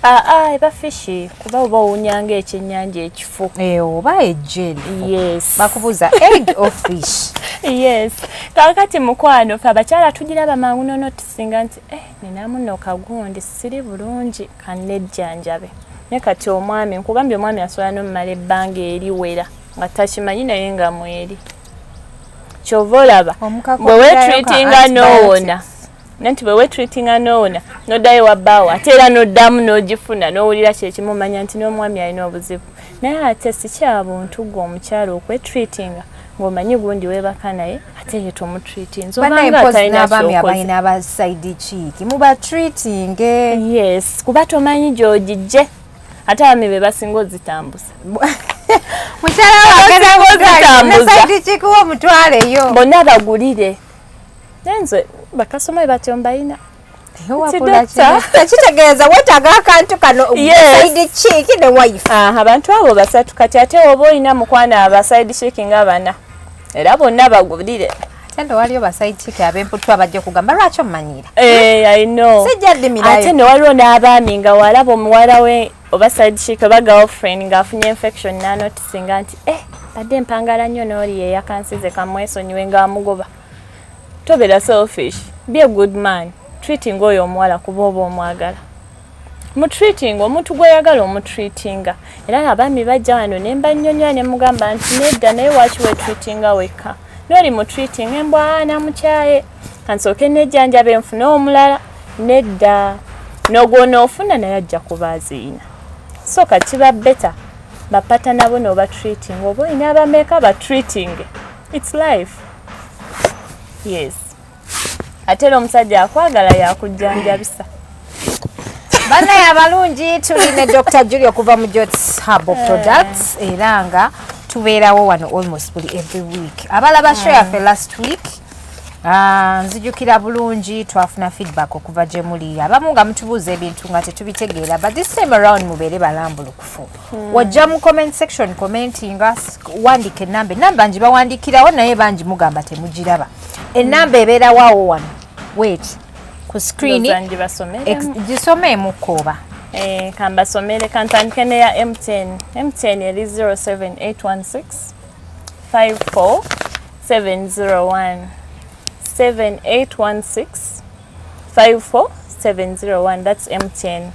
Aa, eba fish, kuba oba owunyanga ekyennyanja ekifu. Eh, oba eggi erifu. Yes. Bakubuuza egg or fish. Yes, kakati mukwano fe abakyala tugiraba mangu nonotisinga nti eh, ninamu nno kagundi, siri bulungi, kannejjanjabe. Naye kati omwami, nkugambye, omwami asobola nomumala ebbanga eriwera nga takimanyi, naye nga mweri. Kyova olaba Omukaka bwe okugyayo ka weetreatinga n'owona, antibiotics. Nanti bwe weetreatinga n'owona, n'oddayo wabbaawo, ate era n'oddamu n'ogifuna n'owulira kyekimu, omanya nti n'omwami alina obuzibu. Naye ate si kya buntu gwe omukyala okwetreatinga ng'omanyi gundi weebaka naye ate ye tomutreatinze Bannaye, obanga mpozi atalina n'abaami kyokoze. abalina aba side chick mubatreatinge. Yes, kuba tomanyi gy'ogijje, ate abaami be basinga ozitambuza. Mukyala Abasinga ozitambuza. ne side chick wo mutwaleyo. Bonna bagulire, naye nze bakasoma be batyo mbayina. Wabula Doctor. kino tekitegeeza weetaaga akantu kano. Yes. Side chick ne wife. Aha, abantu abo basatu. Kati ate oba olina mukwano aba side chick nga bana, era bonna bagulire. Ate ndo waliyo ba side chick ab'emputu abajja okugamba lwaki ommanyiira. Eh, I know. Sijja ddimirayo. Ate ne waliwo n'abaami nga walaba omuwala we oba side chick oba girlfriend ng'afunye infection, n'anotisinga nti eh, badde mpangala nnyo n'oli yeyakansize, kamwesonyiwe, ng'amugoba. Tobeera selfish, be a good man, treating oyo omuwala kuba oba omwagala. Mutreating omuntu gw'oyagala omutreatinga. Era abaami bajja wano ne mbannyonnyola ne mugamba nti nedda, naye waaki wetreatinga wekka n'oli mutreating? Embwa namukyaye, kansooke nejjanjabe nfune omulala. Nedda, n'ogwonoofuna naye ajja kuba aziina. So kati kiba better bapata nabo n'obatreating, oba olina abameka batreating. It's life, yes. Ate era omusajja akwagala yakujjanjabisa. Bannaye abalungi, tuli ne Dr Julie okuva mu Jots Herbal Products, era nga tubeerawo wano almost buli every week. Abalaba show yaffe last week, nzijukira bulungi twafuna feedback okuva gye muli, abamu nga mutubuuza ebintu nga tetubitegeera, but this time around mubeere balambulukufu. Wajja mu comment section, commentinga, wandika enamba. Enamba ngibawandiikirawo, naye bangi mugamba temugiraba. Enamba ebeerawo awo wano, wait, ku screen. Ndowooza ngibasomeremu. Gisomeemukko oba. Kambasomere, kantandike neya MTN. MTN eri 07816 54701, 7816 54701. That's MTN.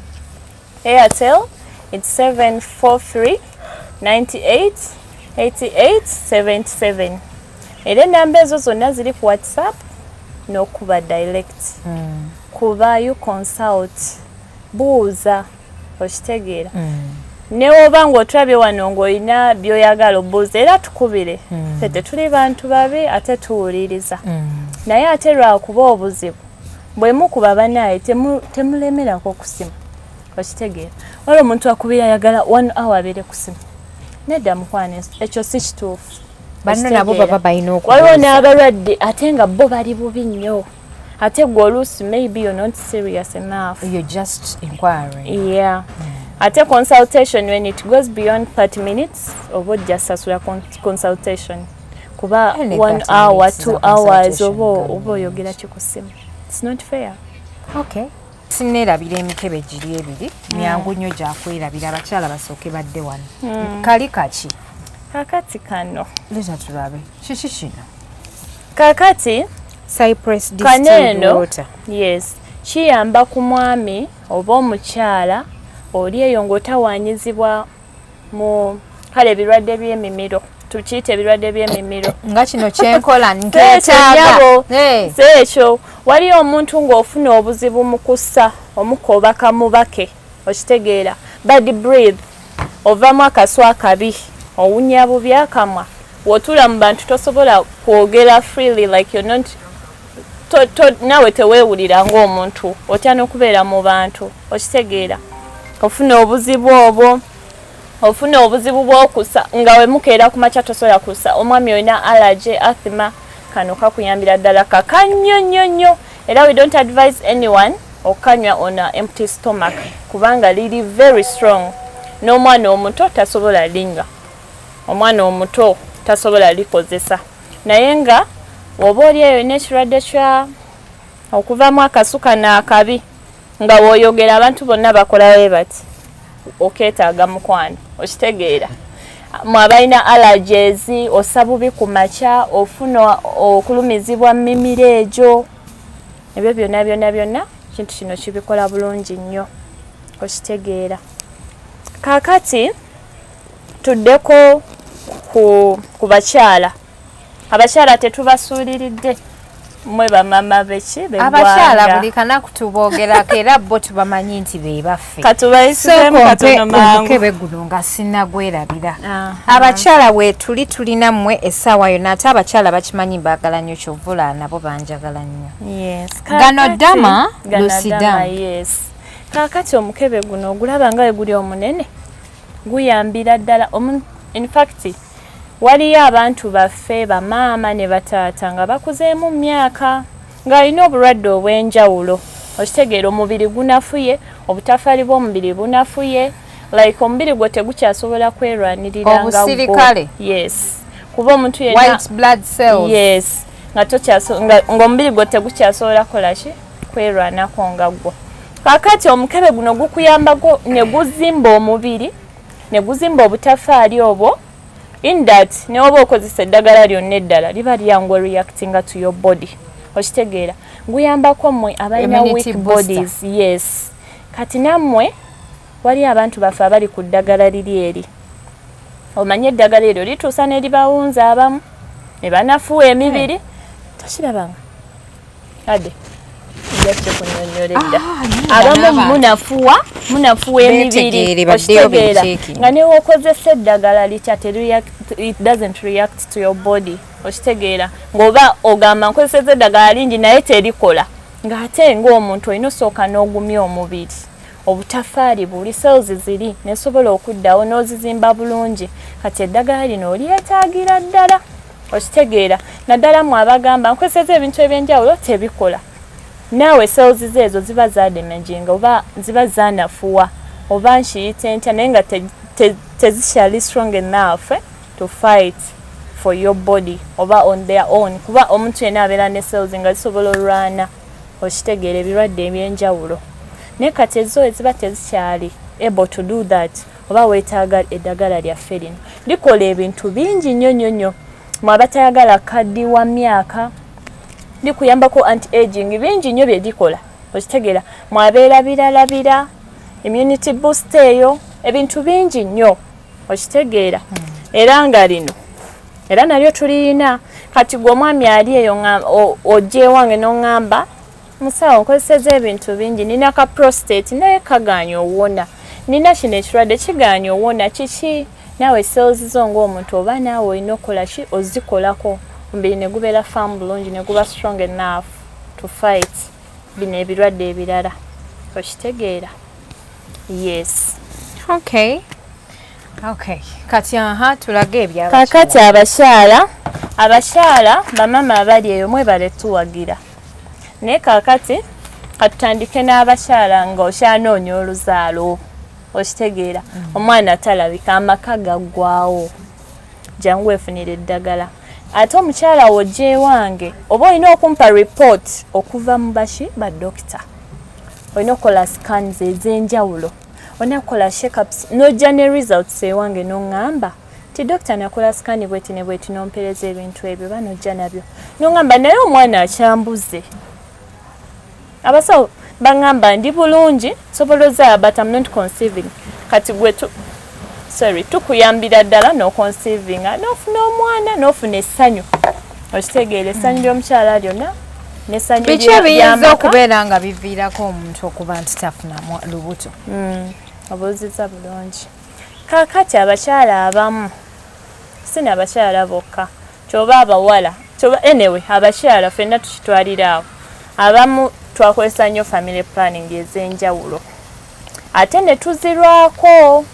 Airtel, it's 743 98 88 77. Era enamba ezo zonna ziri ku WhatsApp n'okuba direct. Kubayo, consult, buuza, okitegeera? Newoba ng'otulabye wano ng'olina by'oyagala obuuza, era tukubire. Ffe tetuli bantu babi, ate tuwuliriza. Naye ate lwakuba obuzibu bwe mukuba, banaye temulemerako kusimu, okitegeera? Wali omuntu akubira ayagala one hour abeere kusimu. Nedda mukwano, ekyo si kituufu. Banno nabo baba balina Waliwo okubuuza. n'abalwadde ate nga bo bali bubi nnyo, ate gwe oluusi maybe you're not serious enough. You're just inquiring. Yeah. Ate consultation, when it goes beyond 30 minutes, oba ojja sasula consultation, kuba Only one 30 hour, minutes 2 za hours, consultation oba nga oba oyogera ki ku ssimu? It's not fair. Okay, sinneerabira emikebe giri ebiri, myangu nnyo gyakwerabira. Abakyala basooke badde wano. Kali kaki? Kakati kano. Leta tulabe kiki kino. Kakati Cypress kano distilled eno. water. Yes, kiyamba ku mwami oba omukyala oli eyo ng'otawaanyizibwa mu kale ebirwadde by'emimiro, tukiyite ebirwadde by'emimiro. Nga kino kyenkola Ekyo nkeetaaga. Nnyabo. Hey. Si ekyo, waliyo omuntu ng'ofuna obuzibu mu kussa omukka oba kamubake, okitegeera? Bad breath, ovamu akasu akabi, owunya bubi akamwa, w'otuula mu bantu tosobola kwogera freely, like you're not naawe teweewulira ng'omuntu, otya n'okubeera mu bantu, okitegeera? Ofuna obuzibu obwo, ofuna obuzibu bw'okusa nga wemukeera ku makya tosobola kusa. Omwami olina allergy, asthma, kano kakuyambira ddala, kaka nnyo nnyo nnyo. Era we don't advise anyone okanywa on a empty stomach, kubanga liri very strong, n'omwana omuto tasobola linywa, omwana omuto tasobola likozesa. Naye nga oba oli eyo n'ekirwadde kya okuvamu akasu kano akabi, nga w'oyogera abantu bonna bakola bwe bati, okeetaaga mukwano, okitegeera? Mwe abalina allergies, ossa bubi ku makya, ofuna okulumizibwa mu mimiro egyo, ebyo byonna byonna byonna, kintu kino kibikola bulungi nnyo, okitegeera? Kaakati tuddeko ku bakyala. Abakyala tetubasuuliridde, mmwe bamama beki. Abakyala buli kanaku tuboogerako, era bo tubamanyi nti be baffe. Katubayisizeemu katono mangu. Omukebe guno nga sinnagwerabira. Abakyala weetuli, tulina mmwe essaawa yonna, ate abakyala bakimanyi mbaagala nnyo, kyovula nabo banjagala nnyo. Yes. Ganoderma Ganoderma, lucidum. Yes. Kaakati omukebe guno ogulaba nga we guli omunene, guyambira ddala. In fact, waliyo abantu baffe bamaama ne bataata nga bakuzeemu mu myaka, ng'alina obulwadde obw'enjawulo, okitegeera? Omubiri gunafuye, obutafaali bw'omubiri bunafuye, like omubiri gwo tegukyasobola kwerwanirira nga gwo. Obusirikale. Yes, kuba omuntu yenna White blood cells. Yes, nga tokyaso nga ng'omubiri gwo tegukyasobola kukola ki, kwerwanako nga gwo. Kaakati omukebe guno gukuyambako ne guzimba omubiri, ne guzimba obutafaali obwo, in that ne woba okozesa eddagala lyonna eddala, liba lyangu reactinga to your body, okitegeera? Guyambako mmwe abalina Immunity weak booster. bodies. Yes. Kati nammwe wali abantu baffe abali ku ddagala liri eri, omanye eddagala eryo lituusa ne libawunza, abamu ne banafuwa emibiri. Tokirabanga ade nja kikunyonnyola edda. Ah, Abamu n'abantu. munafuwa emibiri, Beetegeere, baddeyo okitegeera? beechekinge. Nga newokozesa eddagala litya, it doesn't react to your body, okitegeera? Ng'oba ogamba nkozeseza eddagala lingi naye terikola, ng'ate ng'omuntu olina osooka n'ogumya omubiri, obutafaali buli cells ziri nesobola okuddawo n'ozizimba bulungi. Kati eddagala lino olyetaagira ddala, okitegeera? Naddala mu abagamba nkozeseza ebintu ebyenjawulo tebikola, naawe cells ze ezo ziba zadamaginga oba ziba zanafuwa oba nkiyite ntya, naye nga tezikyali strong enough to fight for your body oba on their own, kuba omuntu yenna abeera ne cells nga zisobola olwana, okitegeera, ebirwadde ebyenjawulo. Naye kati ezo eziba tezikyali able to do that, oba weetaaga eddagala lyaffe lino, likola ebintu bingi nnyo nnyo nnyo. Mwe abatayagala kaddiwa myaka, likuyambako anti aging, bingi nnyo bye likola, okitegeera? Mwabeerabiralabira immunity boost, eyo ebintu bingi nnyo, okitegeera? Era nga lino era nalyo tuliyina. Kati gwe omwami ali eyo, ojja ewange n'oŋŋamba, "Musawo, nkozeseza ebintu bingi, nina ka prostate naye kagaanye owona, nina kino ekirwadde kigaanye owona." Kiki naawe cells zo ng'omuntu oba naawe olina okukola ki? Ozikolako, omubiri ne gubeera firm bulungi, ne guba strong enough to fight bino ebirwadde ebirala, okitegeera? Yes. Okay, kati aha, tulage ebyabakyala. Kakati abakyala bamama abali eyo, mwebale tuwagira. Naye kakati katutandike n'abakyala nga okyanoonya oluzaalo, okitegeera? Omwana talabika, amaka gaggwawo, jangu weefunira eddagala. Ate omukyala wojja ewange, oba olina okumpa report okuva mu baki badokita, olina okukola scans ez'enjawulo, olina kukola checkups, n'ojja ne results ewange n'oŋŋamba ti, "Dokita, nakola scan bweti ne bweti," n'ompereza ebintu ebyo, ba n'ojja nabyo n'oŋŋamba, "Naye omwana akyambuze, abasawo baŋŋamba ndi bulungi, nsobola ozaala, but I'm not conceiving." Kati gwe tu, sorry, tukuyambira ddala n'oconceivinga, n'ofuna omwana, n'ofuna essanyu, okitegeera? Essanyu ly'omukyala lyonna n'essanyu Biki ebiyinza ly'amaka. okubeera nga biviirako omuntu okuba nti tafuna lubuto? Obuuzizza bulungi. Kaakati abakyala abamu, si nabakyala bokka, kyoba abawala, kyoba, anyway, abakyala ffenna tukitwalira awo. Abamu twakozesa nnyo family planning ez'enjawulo ate ne tuzirwako,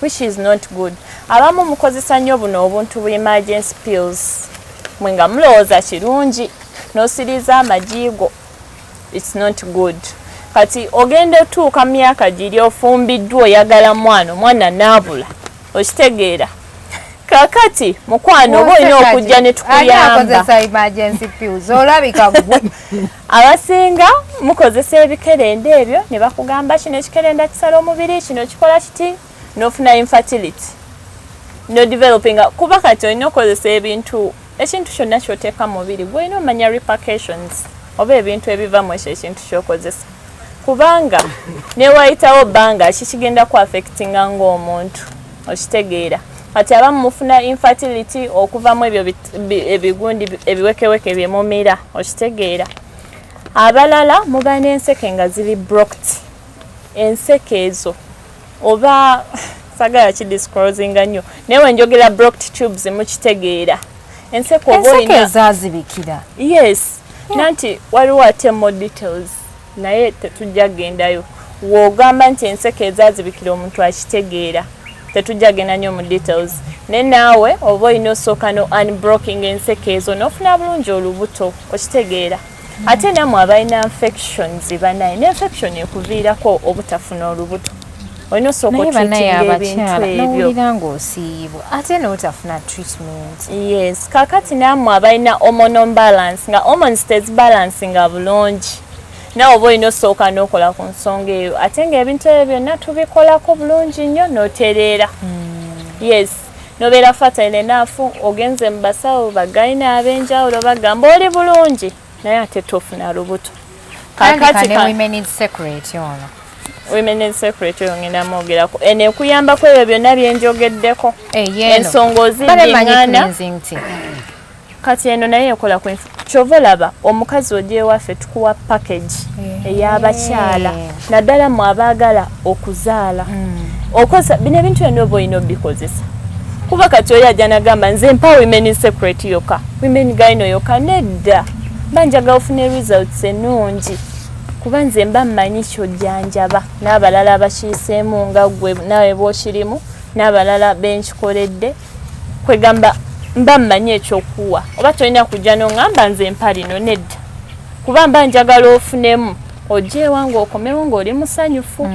which is not good. Abamu mukozesa nnyo buno obuntu bu emergency pills, mwe nga mulowooza kirungi, n'osiriza amagiigo. It's not good. Kati ogenda otuuka mu myaka giri, ofumbiddwa, oyagala mwana, omwana naabula, okitegeera? Kakati mukwano, oba olina okujja ne tukuyamba. Akozesa emergency pills olabika gwe. Abasinga mukozesa ebikerenda ebyo ne bakugamba kino ekikerenda kisala omubiri, kino kikola kiti, n'ofuna infertility no developinga, kuba kati olina okukozesa ebintu, ekintu kyonna kyoteeka mu mubiri gwolina omanya repercussions oba ebintu ebiva mu ekyo ekintu kyokozesa, kubanga newayitawo bbanga kikigenda ku affectinga ng'omuntu, okitegeera? Kati abamu mufuna infertility okuvamu ebyo ebigundi ebiwekeweke byemumira, okitegeera? Abalala muba n'enseke nga ziri blocked. Enseke ezo oba sagala kidisclosinga nnyo, naye wenjogera blocked tubes mukitegeera. Enseke oba Enseke olina ezazibikira. Yes, nanti waliwo ate more details, naye tetujja kugendayo. W'ogamba nti enseke ezazibikira, omuntu akitegeera. Tetujja genda nnyo mu details, naye naawe oba olina osooka no unblocking enseke ezo n'ofuna bulungi olubuto, okitegeera? Ate nammwe abalina infections, banaye n'infection ekuviirako obutafuna olubuto, olina osooka Naye banaye otreatinga ebintu abakyala ebyo. Nowulira ng'osiiyibwa ate n'otafuna treatment. Yes, kakati nammwe abalina hormonal imbalance, nga hormones tezibalansinga bulungi, naawe oba olina osooka n'okola ku nsonga eyo. Ate ng'ebintu ebyo byonna tubikolako bulungi nnyo n'otereera. Yes, nobeera fertile enough. Ogenze mu basawo bagayina ab'enjawulo, bagamba oli bulungi, naye ate tofuna lubuto. Tandika Kakati ne Women Secret ono. Women Secret oyo ngenda mwogerako. Eno ekuyambako ebyo byonna byenjogeddeko. Eh, yeeno. Ensonga Bale manyi oziddiŋŋana. Cleansing tea. Kati eno naye ekola ku kyova olaba omukazi ojja ewaffe, tukuwa package ey'abakyala, naddala mu abaagala okuzaala. Okozesa bino ebintu byonna oba olina obikozesa, kuba kati oyo ajja nagamba, "Nze mpa Women Secret yokka, Women Gyno yokka." Nedda, mba njagala ofune results ennungi, kuba nze mba mmanyi kyojjanjaba n'abalala abakiyiseemu nga ggwe naawe bw'okirimu n'abalala benkikoledde. Kwegamba mba mmanyi ekyokuwa. Oba tolina kujja n'oŋŋamba, "Nze mpa lino." Nedda, kuba mba njagala ofunemu, ojja ewange okomewo ng'oli musanyufu.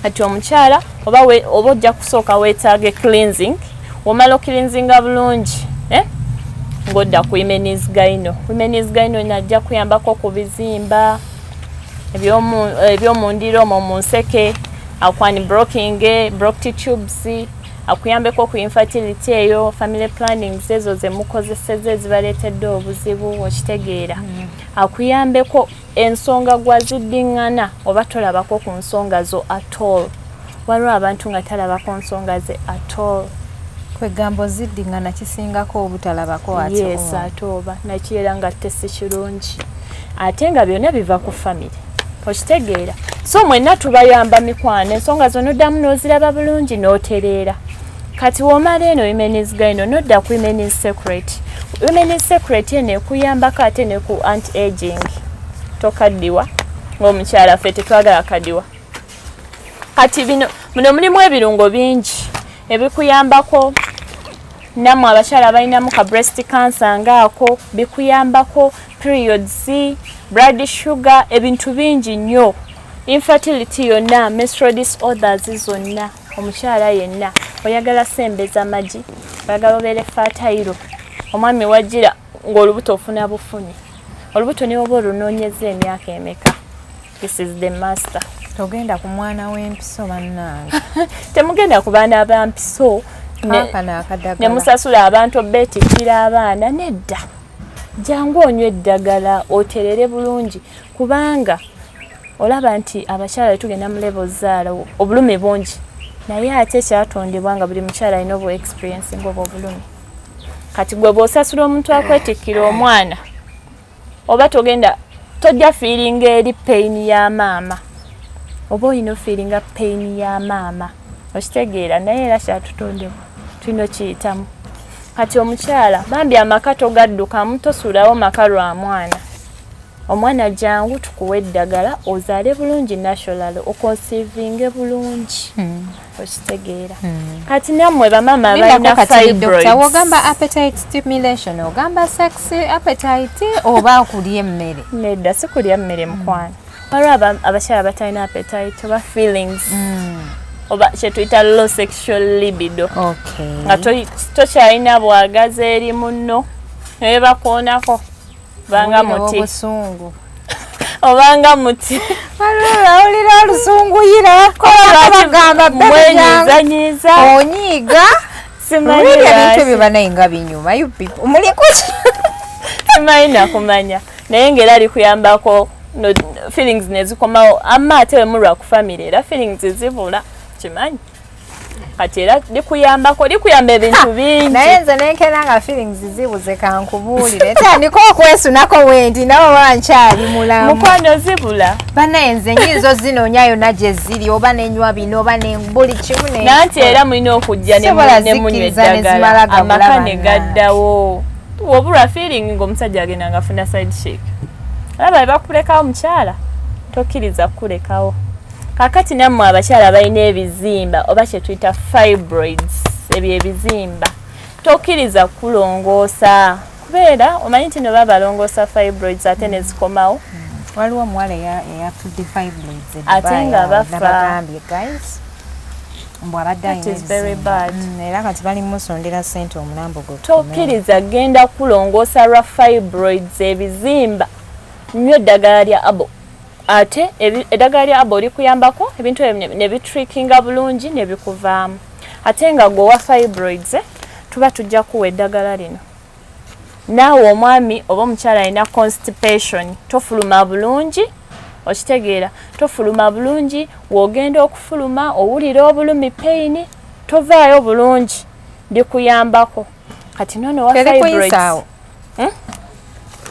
Kati omukyala oba oba ojja kusooka weetaaga cleansing. Womala ocleansinga bulungi, eh? Ng'odda ku Women's Gyno. Women's Gyno najja kuyambako ku bizimba. Ebyomundiro omwo mu nseke, aku unblocking blocked tubes, akuyambeko ku infertility eyo, family planning ezo zemukozeseza ezibaleetedde obuzibu, okitegeera? Akuyambeko ensonga gwaziddiŋŋana oba tolabako ku nsonga zo at all. Waliwo abantu nga talabako nsonga ze at all. Kwegamba oziddiŋŋana kisingako obutalabako ate. Yes, ate oba nakirera nga tesi kirungi, ate nga byonna biva ku family, okitegeera? So mwenna tubayamba, mikwano, ensonga zo noddamu n'oziraba bulungi n'otereera. Kati womala eno Women's Gyno, nodda ku Women's Secret. Women's Secret eno ekuyambako ate ne ku anti aging, tokaddiwa. Ng'omukyala ffe tetwagala kadiwa. Kati bino, muno mulimu ebirungo bingi ebikuyambako. Nammwe abakyala balinamu ka breast cancer ngaako, bikuyambako periods, blood sugar, ebintu bingi nnyo, infertility yonna, menstrual disorders zonna. Omukyala yenna oyagala sembeza magi, oyagala obeere fertile, omwami wajjira ng'olubuto ofuna bufuni olubuto, ne oba olunoonyeza emyaka emeka, this is the master. Togenda ku mwana w'empiso, bannange. Temugenda ku baana ba mpiso kaakano akadagala. Ne musasula abantu obeetikkira abaana. Nedda, jangu onywa eddagala oterere bulungi, kubanga olaba nti abakyala tugenda mu level zaala, obulumi bungi, naye ate kyatondebwa nga buli mukyala alina obu experience ngaobwo obulumi. Kati gwe bw'osasula omuntu akwetikkira omwana, oba togenda, tojja feelinga eri pain ya maama, oba olina ofeelinga pain ya maama, okitegeera? Naye era kyatutondebwa, tulina okiyitamu. Kati omukyala bambi amaka togaddukamu, tosuulawo maka lwa mwana. Omwana jangu tukuwa eddagala ozaale bulungi natural, oconceivinge bulungi, okitegeera? Kati nammwe bamaama abalina fibroids, Wogamba appetite stimulation, ogamba sex appetite oba okulya emmere? Nedda, si kulya mmere, mukwano. Waliwo abakyala batalina appetite oba feelings, oba kyetuyita low sexual libido, nga tokyalina bwagazi eri munno, naye bakoonako banga muti. Obusungu. Obanga muti. Awulira olusunguyira, bagamba mwenyizanyiza. Onyiiga. Simanyi. Really, ebintu Lwaki. Ebyo banaye nga binyuma. You people muli kuki? Simanyi nakumanya, naye ngaera alikuyambako no, feelings nezikomawo. Amma ate wemulwa ku family, era feelings zibula, kimanyi? Kati era likuyambako, likuyamba ebintu bingi. Naye nze nenkera nga feelings zibuze, kankubuulire, tandika okwesunako wendi nawe oba nkyali mulamu. Mukwano, zibula. Banaye nze nyinza ozinoonya yonna gye ziri, oba nenywa bino oba ne buli kimu Nanti era mulina okujja ne Sobola ne munywa zikkiriza ne eddagala zimala gabula. Amaka ne Bannange. gaddawo. Wobulwa feeling ng'omusajja agenda nga afuna side chick, alaba be bakulekawo. Mukyala tokkiriza kukulekawo. Kakati nammwe abakyala balina ebizimba oba kyetuyita fibroids, ebyo ebizimba tokkiriza kulongoosa, kubeera omanyi nti no babalongoosa fibroids ate ne zikomawo. Waliwo omuwala eyafudde fibroids e Ate Dubai nga awo, bafa. Nabagambye guys, mbu abadde That alina is very ebizimba. bad. Era kati bali musondera ssente omulambo gwe gukomewo. Tokkiriza genda kulongoosa lwa fibroids, ebizimba. Nywa eddagala lya abo, ate eddagala lya abo likuyambako ebintu ebyo ne bitrickinga bulungi ne bikuvaamu. Ate nga gwe owa fibroids, tuba tujja kuwa eddagala lino. Naawe omwami oba omukyala alina constipation, tofuluma bulungi, okitegeera? Tofuluma bulungi, w'ogenda okufuluma owulira obulumi, pain, tovaayo bulungi, ndikuyambako. Kati noono wa fibroids Terikuyisaawo.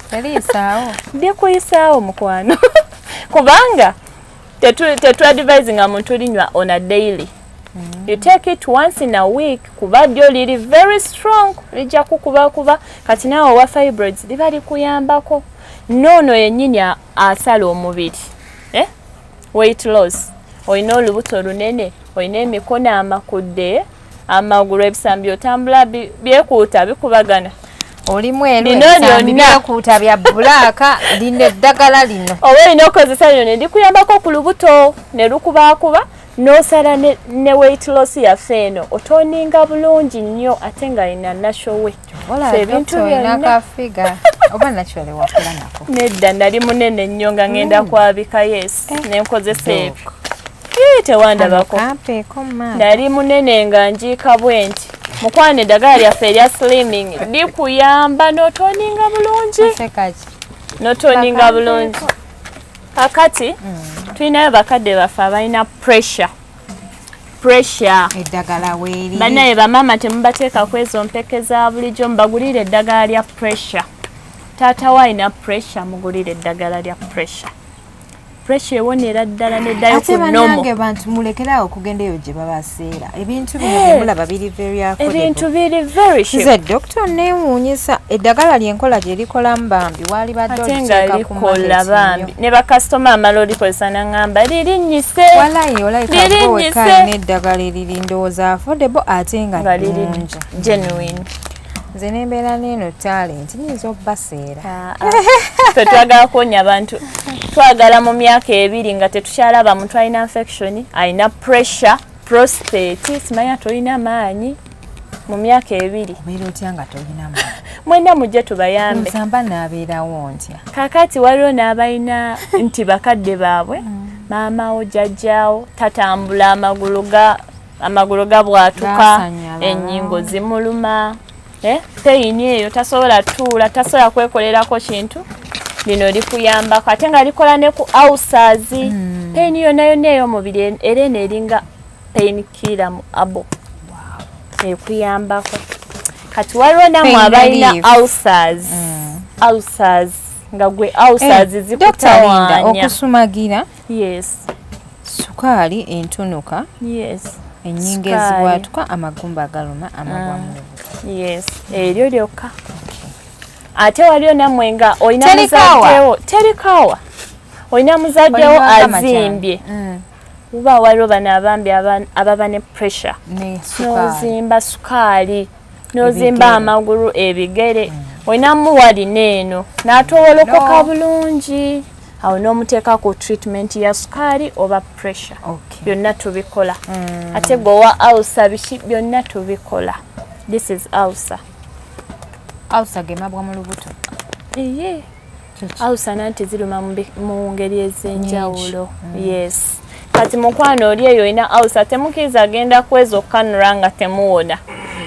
Teriyisaawo. Ndikuyisaawo, mukwano, kubanga tetu advisinga muntu linywa on a daily. You take it once in a week, kuba lyo liri very strong, lijja kukubakuba. Kati naawe owa fibroids liba likuyambako. Noono yennyini asala omubiri, eh? Weight loss, olina olubuto lunene, olina emikono amakudde, amagulu, ebisambi otambula byekuuta, bikubagana. Oli mweru. Lino Ebisambi lyonna. byekuuta bya black, lino eddagala lino. Oba olina okukozesa lino ne likuyambako ku lubuto ne lukubaakuba, n'osala ne weight loss yaffe eno, otoninga bulungi nnyo, ate nga lina nashowe. Ola So ebintu olina byonna ka figure. Oba naturally wakula nako? Nedda, nali munene nnyo nga ngenda kwabika. Yes, nenkozesa ebyo. Ii, tewandabako. Kampeeko maama. Nali munene nga njiika bwe nti. Mukwano, eddagala lyaffe erya slimming likuyamba n'otoninga bulungi. Sekaki. N'otoninga bulungi. Kakati tulinayo bakadde baffe abalina pressure, pressure. Eddagala weeri. Bannaye bamaama, temubateeka ku ezo mpeke za bulijjo, mubagulire eddagala lya pressure. Taata we alina pressure, mugulire eddagala lya pressure. Pressure ewonera ddala neddayo Ate ku normal. Bannange bantu, mulekerawo okugenda eyo gye babaseera ebintu bino. Eh. Byemulaba biri very affordable. Ebintu biri very cheap. Nze dokita neewuunyisa eddagala lyenkola gye likolamu bambi, waali badde Ate nga oliteeka ku likola market bambi. nnyo. Ne bakasitoma amala olikozesa naŋŋamba lirinnyise. Walayi olayi Lirinnyise. kabowe n'eddagala eriri ndowooza affordable ate nga Nga liri ddungi. Genuine. Nze nembeera n'eno talent, nyinza obbaseera. Ah, ah. Ffe twagala kuwonya abantu. Twagala mu myaka 2 nga tetukyalaba muntu alina infection, alina pressure, prostate, simanya tolina maanyi mu myaka 2. Obeera otya nga tolina maanyi? Mwenna mujje tubayambe. Nsamba naabeerawo ntya? Kakati waliwo n'abalina nti bakadde baabwe, maamawo, jjajjaawo tatambula, amagulu gabwatuka, Gaasanyalala. Ennyingo zimuluma, eh, pain eyo tasobola tuula, tasobola kwekolerako kintu. Lino likuyambako ate nga likola ne ku ulcers, pain yonna yonna ey'omubiri, era eno eringa pain killer mu abo ekuyambako. Kati waliwo nammwe Pain abalina relief. ulcers, ulcers nga gwe ulcers Eh, Dr. Linda, zikutawaanya. okusumagira, Yes. sukaali entunuka, Yes. ennyingo Sukaali. ezibwatuka, amagumba agaluma, amagwa mu lubuto. Yes, eryo lyokka. Ate waliyo nammwe nga olina Teri kaawa? muzaddewo, terikaawa, olina muzaddewo Olina amajani. azimbye, kuba waliwo bano abambi ababa ne pressure, Ne sukaali. n'ozimba sukaali, n'ozimba Ebigere. amagulu, ebigere. Olinamu walina eno n'atowolokoka No. bulungi awo n'omuteeka ku treatment ya sukaali oba pressure. Byonna tubikola. Ate gwe owa ulcer, biki byonna tubikola. This is ulcer. Ulcer gemabwa mu lubuto. Iye. Kiki? Ulcer nanti ziruma mu ngeri ez'enjawulo. Yes, kati mukwano oli eyo olina ulcer, temukkiriza agenda kwezo cannula nga temuwona.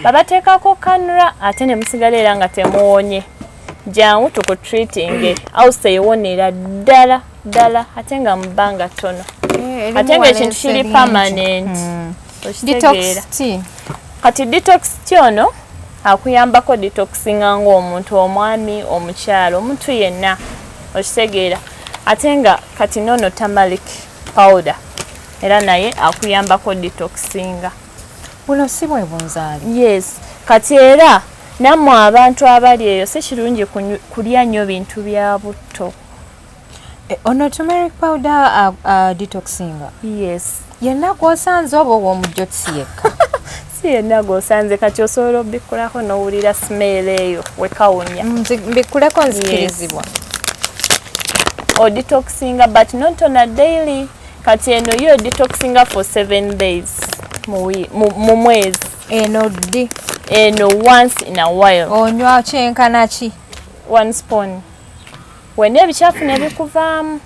Babateekako cannula ate ne musigala era nga temuwonye. Jangu tukutreatinge. Ulcer ewonera ddala ddala ate nga mu bbanga ttono, Eh, ate ng'ekintu kiri permanent. Okitegeera? Detox tea. Kati detox tea ono akuyambako detoxinga ng'omuntu, omwami, omukyalo, omuntu yenna. Okitegeera? Ate nga kati noono turmeric powder era naye akuyambako detoxinga. Buno si bwe bunzaali? Yes. Kati era nammwe abantu abali eyo, si kirungi kulya nnyo bintu bya butto. Eh, ono turmeric powder detoxinga? Yes. Yenna gwosanze oba ow'omujjotisi yekka? Si yenna gwosanze. Kati osobola obikkulako n'owulira smell eyo wekawunya. Mbikkuleko nzikirizibwa? Odetoxinga, but not on a daily. Kati eno yo detoxinga for 7 days mu mwezi. Eno ddi? Eno once in a while. Onywa kyenkana ki? One spoon, wena ebikyafu ne bikuvaamu.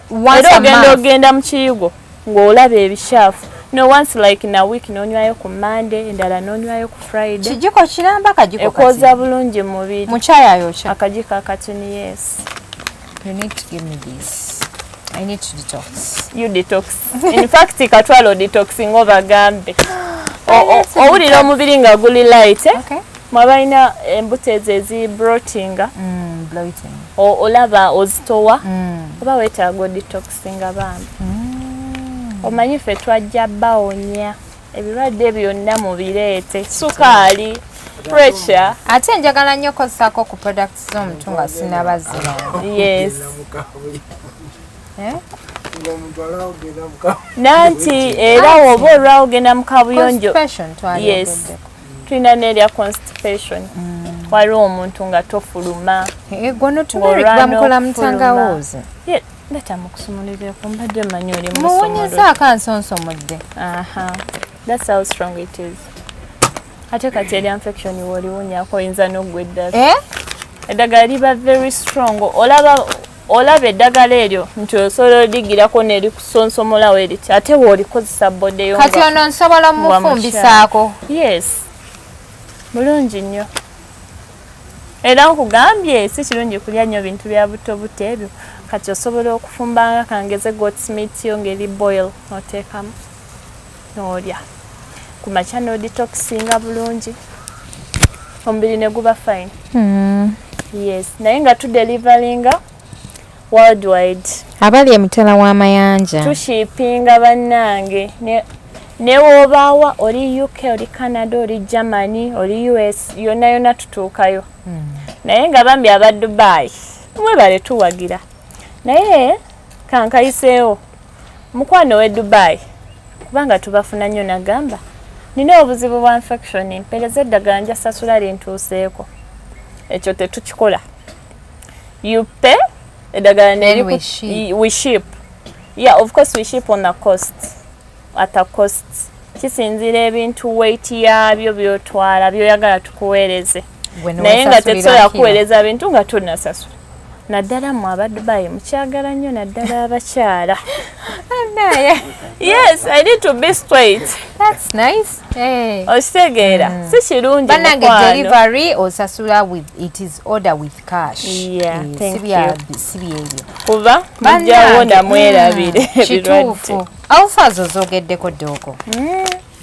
Once Era a ogenda month. ogenda mu kiyigo ng'olaba ebikyafu. No, once like in a week, n'onywayo ku Monday, endala n'onywayo ku Friday. Kijiko kiramba, kajiko Ekwoza kati? Bulungi mubiri. Mukyayi ayokya? Akajiko akatini, yes. You need to give me this. I need to detox. You detox. In fact, katwala odetoxing obagambe. Owulira omubiri nga guli light, eh? Okay. Mwabalina embuto ezo ezi bloatinga, Bloating. olaba ozitowa, oba weetaaga odetoxinga bambi. Omanyi ffe twajja bawonya ebirwadde byonna, mubireete, sukaali, pressure. Ate njagala nnyo kozesako ku products z'omuntu nga sinabaziranga. Yes. Eh? Ng'omuntu alwawo ogenda muka. Nanti era oba olwawo ogenda mu kabuyonjo. Constipation Yes. twalyogeddeko. Tulina n'erya constipation. Waliwo omuntu nga tofuluma. Eh, gwono turmeric Ng'olwana bamukola mu okufuluma. tangawuuzi. Ye, leta mukusumulireko, mbadde mmanyi oli Muwunyizaako ansonsomodde. Aha, that's how strong it is. Ate kati erya infection w'oliwunyako oyinza n'oggwa eddala. Eh? Eddagala liba very strong. Olaba eddagala eryo nti osobola oligirako nerikusonsomolawo eriti, ate woolikozesa body yo. Kati ono nsobola Nga omufumbisako? Yes, mulungi nnyo. Era nkugambye, si kirungi kulya nnyo bintu bya buto buto ebyo. Kati osobola okufumbanga, kangeze, goat's meat yo ngeri boil, noteekamu n'olya ku makya, n'odetoxinga bulungi, omubiri ne guba fine. Yes, naye nga tudeliveringa worldwide. Abali emitala w'amayanja. Tushipinga bannange, ne woobaawa, oli UK, oli Canada, oli Germany, oli US, yonna yonna tutuukayo. Naye nga bambi aba Dubai mwebale tuwagira. Naye kankayiseewo mukwano we Dubai, kubanga tubafuna nnyo. Nagamba nina obuzibu bwa infection, mpereza eddagala, nja sasula lintuuseeko. Ekyo tetukikola. You pay eddagala. Then we ship. We ship, yeah, of course we ship on the cost, at a cost. Kisinziira ebintu weight yaabyo byotwala, byoyagala tukuweereze. Gwe Naye nga newesasulira tetusobola kiro. kuweereza bintu nga tonasasula, naddala mu aba Dubai mukyagala nnyo, naddala abakyala. Naye Yes, I need to be straight. That's nice. Hey. Okitegeera, si kirungi, Bannange, mukwano. delivery osasula with, it is order with cash. Yeah, Eh, thank si si byebyo. Kuba mujjawo namwerabire ebirwadde. Kituufu, ulcers ozogeddeko ddooko.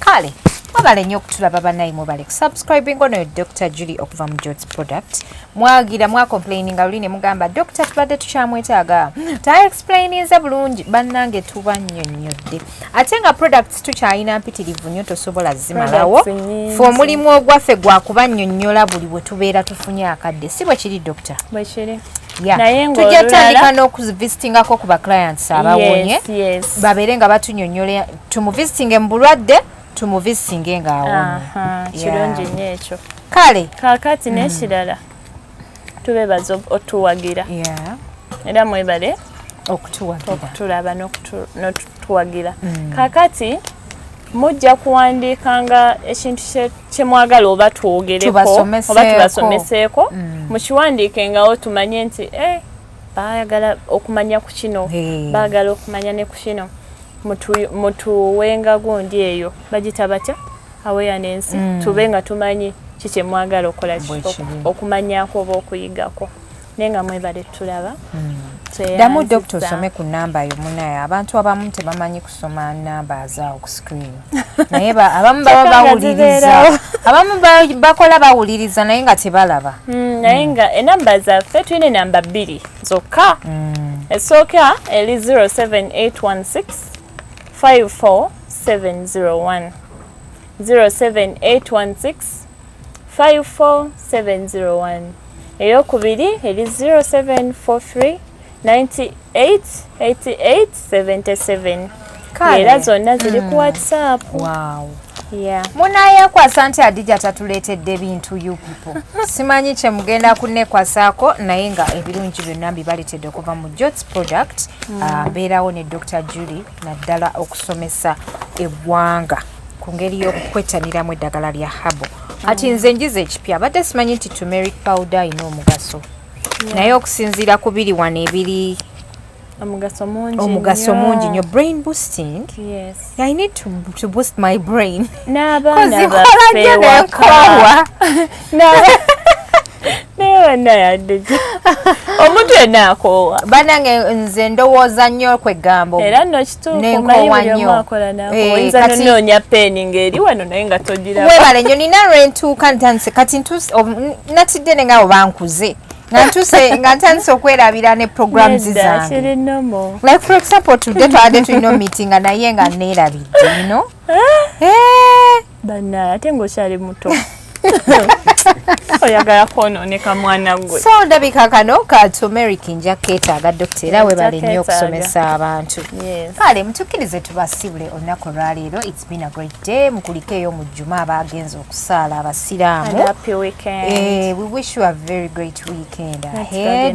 Kale mwebale nnyo okutulaba bannayi, mwebale kusubscribing. Ono Dr Julie okuva mu Jots Product. Mwagira mwacomplaininga luli ne mugamba Dr tubadde tukyamwetaaga, taexplaininze bulungi. Bannange, tuba nnyonnyodde, ate nga products tukyalina mpitirivu nnyo, tosobola zimalawo. Products nnyingi. Fe omulimu ogwaffe gwakuba nnyonnyola buli bwe tubeera tufunye akadde, si bwe kiri, Doctor? Bwekiri. Yeah. Naye Tujja ng'olulala- tandika n'okuvisitingako ku ba clients abawonye, Yes. babeere nga batunyonnyola, tumuvisitinge mu bulwadde, tumuvisitinge ng'awonye. Aha, kirungi nnyo ekyo. Kale. Kaakati n'ekirala, tubebaza otuwagira. Era mwebale Okutuwagira. okutulaba n'otutuwagira. Kaakati mujja kuwandiikanga ekintu kye mwagala oba twogereko Tubasomeseeko. oba tubasomeseeko, mukiwandiikengawo tumanye nti eh, baayagala okumanya ku kino, Hey. baagala okumanya ne ku kino. Mutuwenga gundi eyo bagita batya, awareness, tube nga tumanyi ki kye mwagala okukola ki, Bwe kiri. okumanyako oba okuyigako. Naye nga mwebale tulaba. Ddamu, Tweyanzizza. Dokita, osome ku namba yo. Munaye, abantu abamu tebamanyi kusoma namba zaawo ku screen, naye abamu baba Kyokka nga bawuliriza. zibeerawo. Abamu bakola bawuliriza naye nga tebalaba. Naye nga enamba zaffe, tulina enamba bbiri zokka. Esooka eri 07816 54701, 07816 54701. Eyokubiri eri 0743 98 88 77. Kale. Era zonna ziri ku WhatsApp. Wow. Yeah. Munayekwasa nti Adija tatuleetedde bintu. You people, simanyi kye mugenda kunekwasaako, naye nga ebirungi byonna mbibaleetedde okuva mu Jots Product. Mbeerawo ne Dr Julie, naddala okusomesa eggwanga ku ngeri y'okwettaniramu eddagala lya herbal. Kati nze njiza ekipya, abadde simanyi nti turmeric powder ayina omugaso, naye okusinziira ku biri wano ebiri, Omugaso mungi. Omugaso Nnyo. Mungi nnyo, brain boosting. Yes. I need to boost my brain. N'abaana Kozikola baffe nnyo waka. nenkoowa. Naye bannayadde omuntu yenna akoowa. Banange, nze ndowooza nnyo kwegamba. Era nno kituufu. Nenkoowa Omanyi buli nnyo. omu akola nako. Eh, Oyinza nonoonya peeni ng'eri wano naye nga togiraba. Webale nnyo. Nina lwentuuka ntandise kati natidde ne nga oba nkuze nga ntuuse nga ntandise okwerabira ne programs Nedda, zange. kiri normal. Like for example, today twabadde tulina meeting naye nga neerabidde. Eh, Bannaye, ate ng'okyali muto, oyagala kwonooneka mwana gwe. So ndabika kano ka turmeric nja keetaaga, dokita, era webale nnyo Nja okusomesa abantu. Yes. Kale mutukkirize tubasibule olunaku olwaleero. It's been a great day. Mukulikeeyo mu jjuma abagenza okusaala abasiraamu. And happy weekend. Eh, we wish you a very great weekend ahead.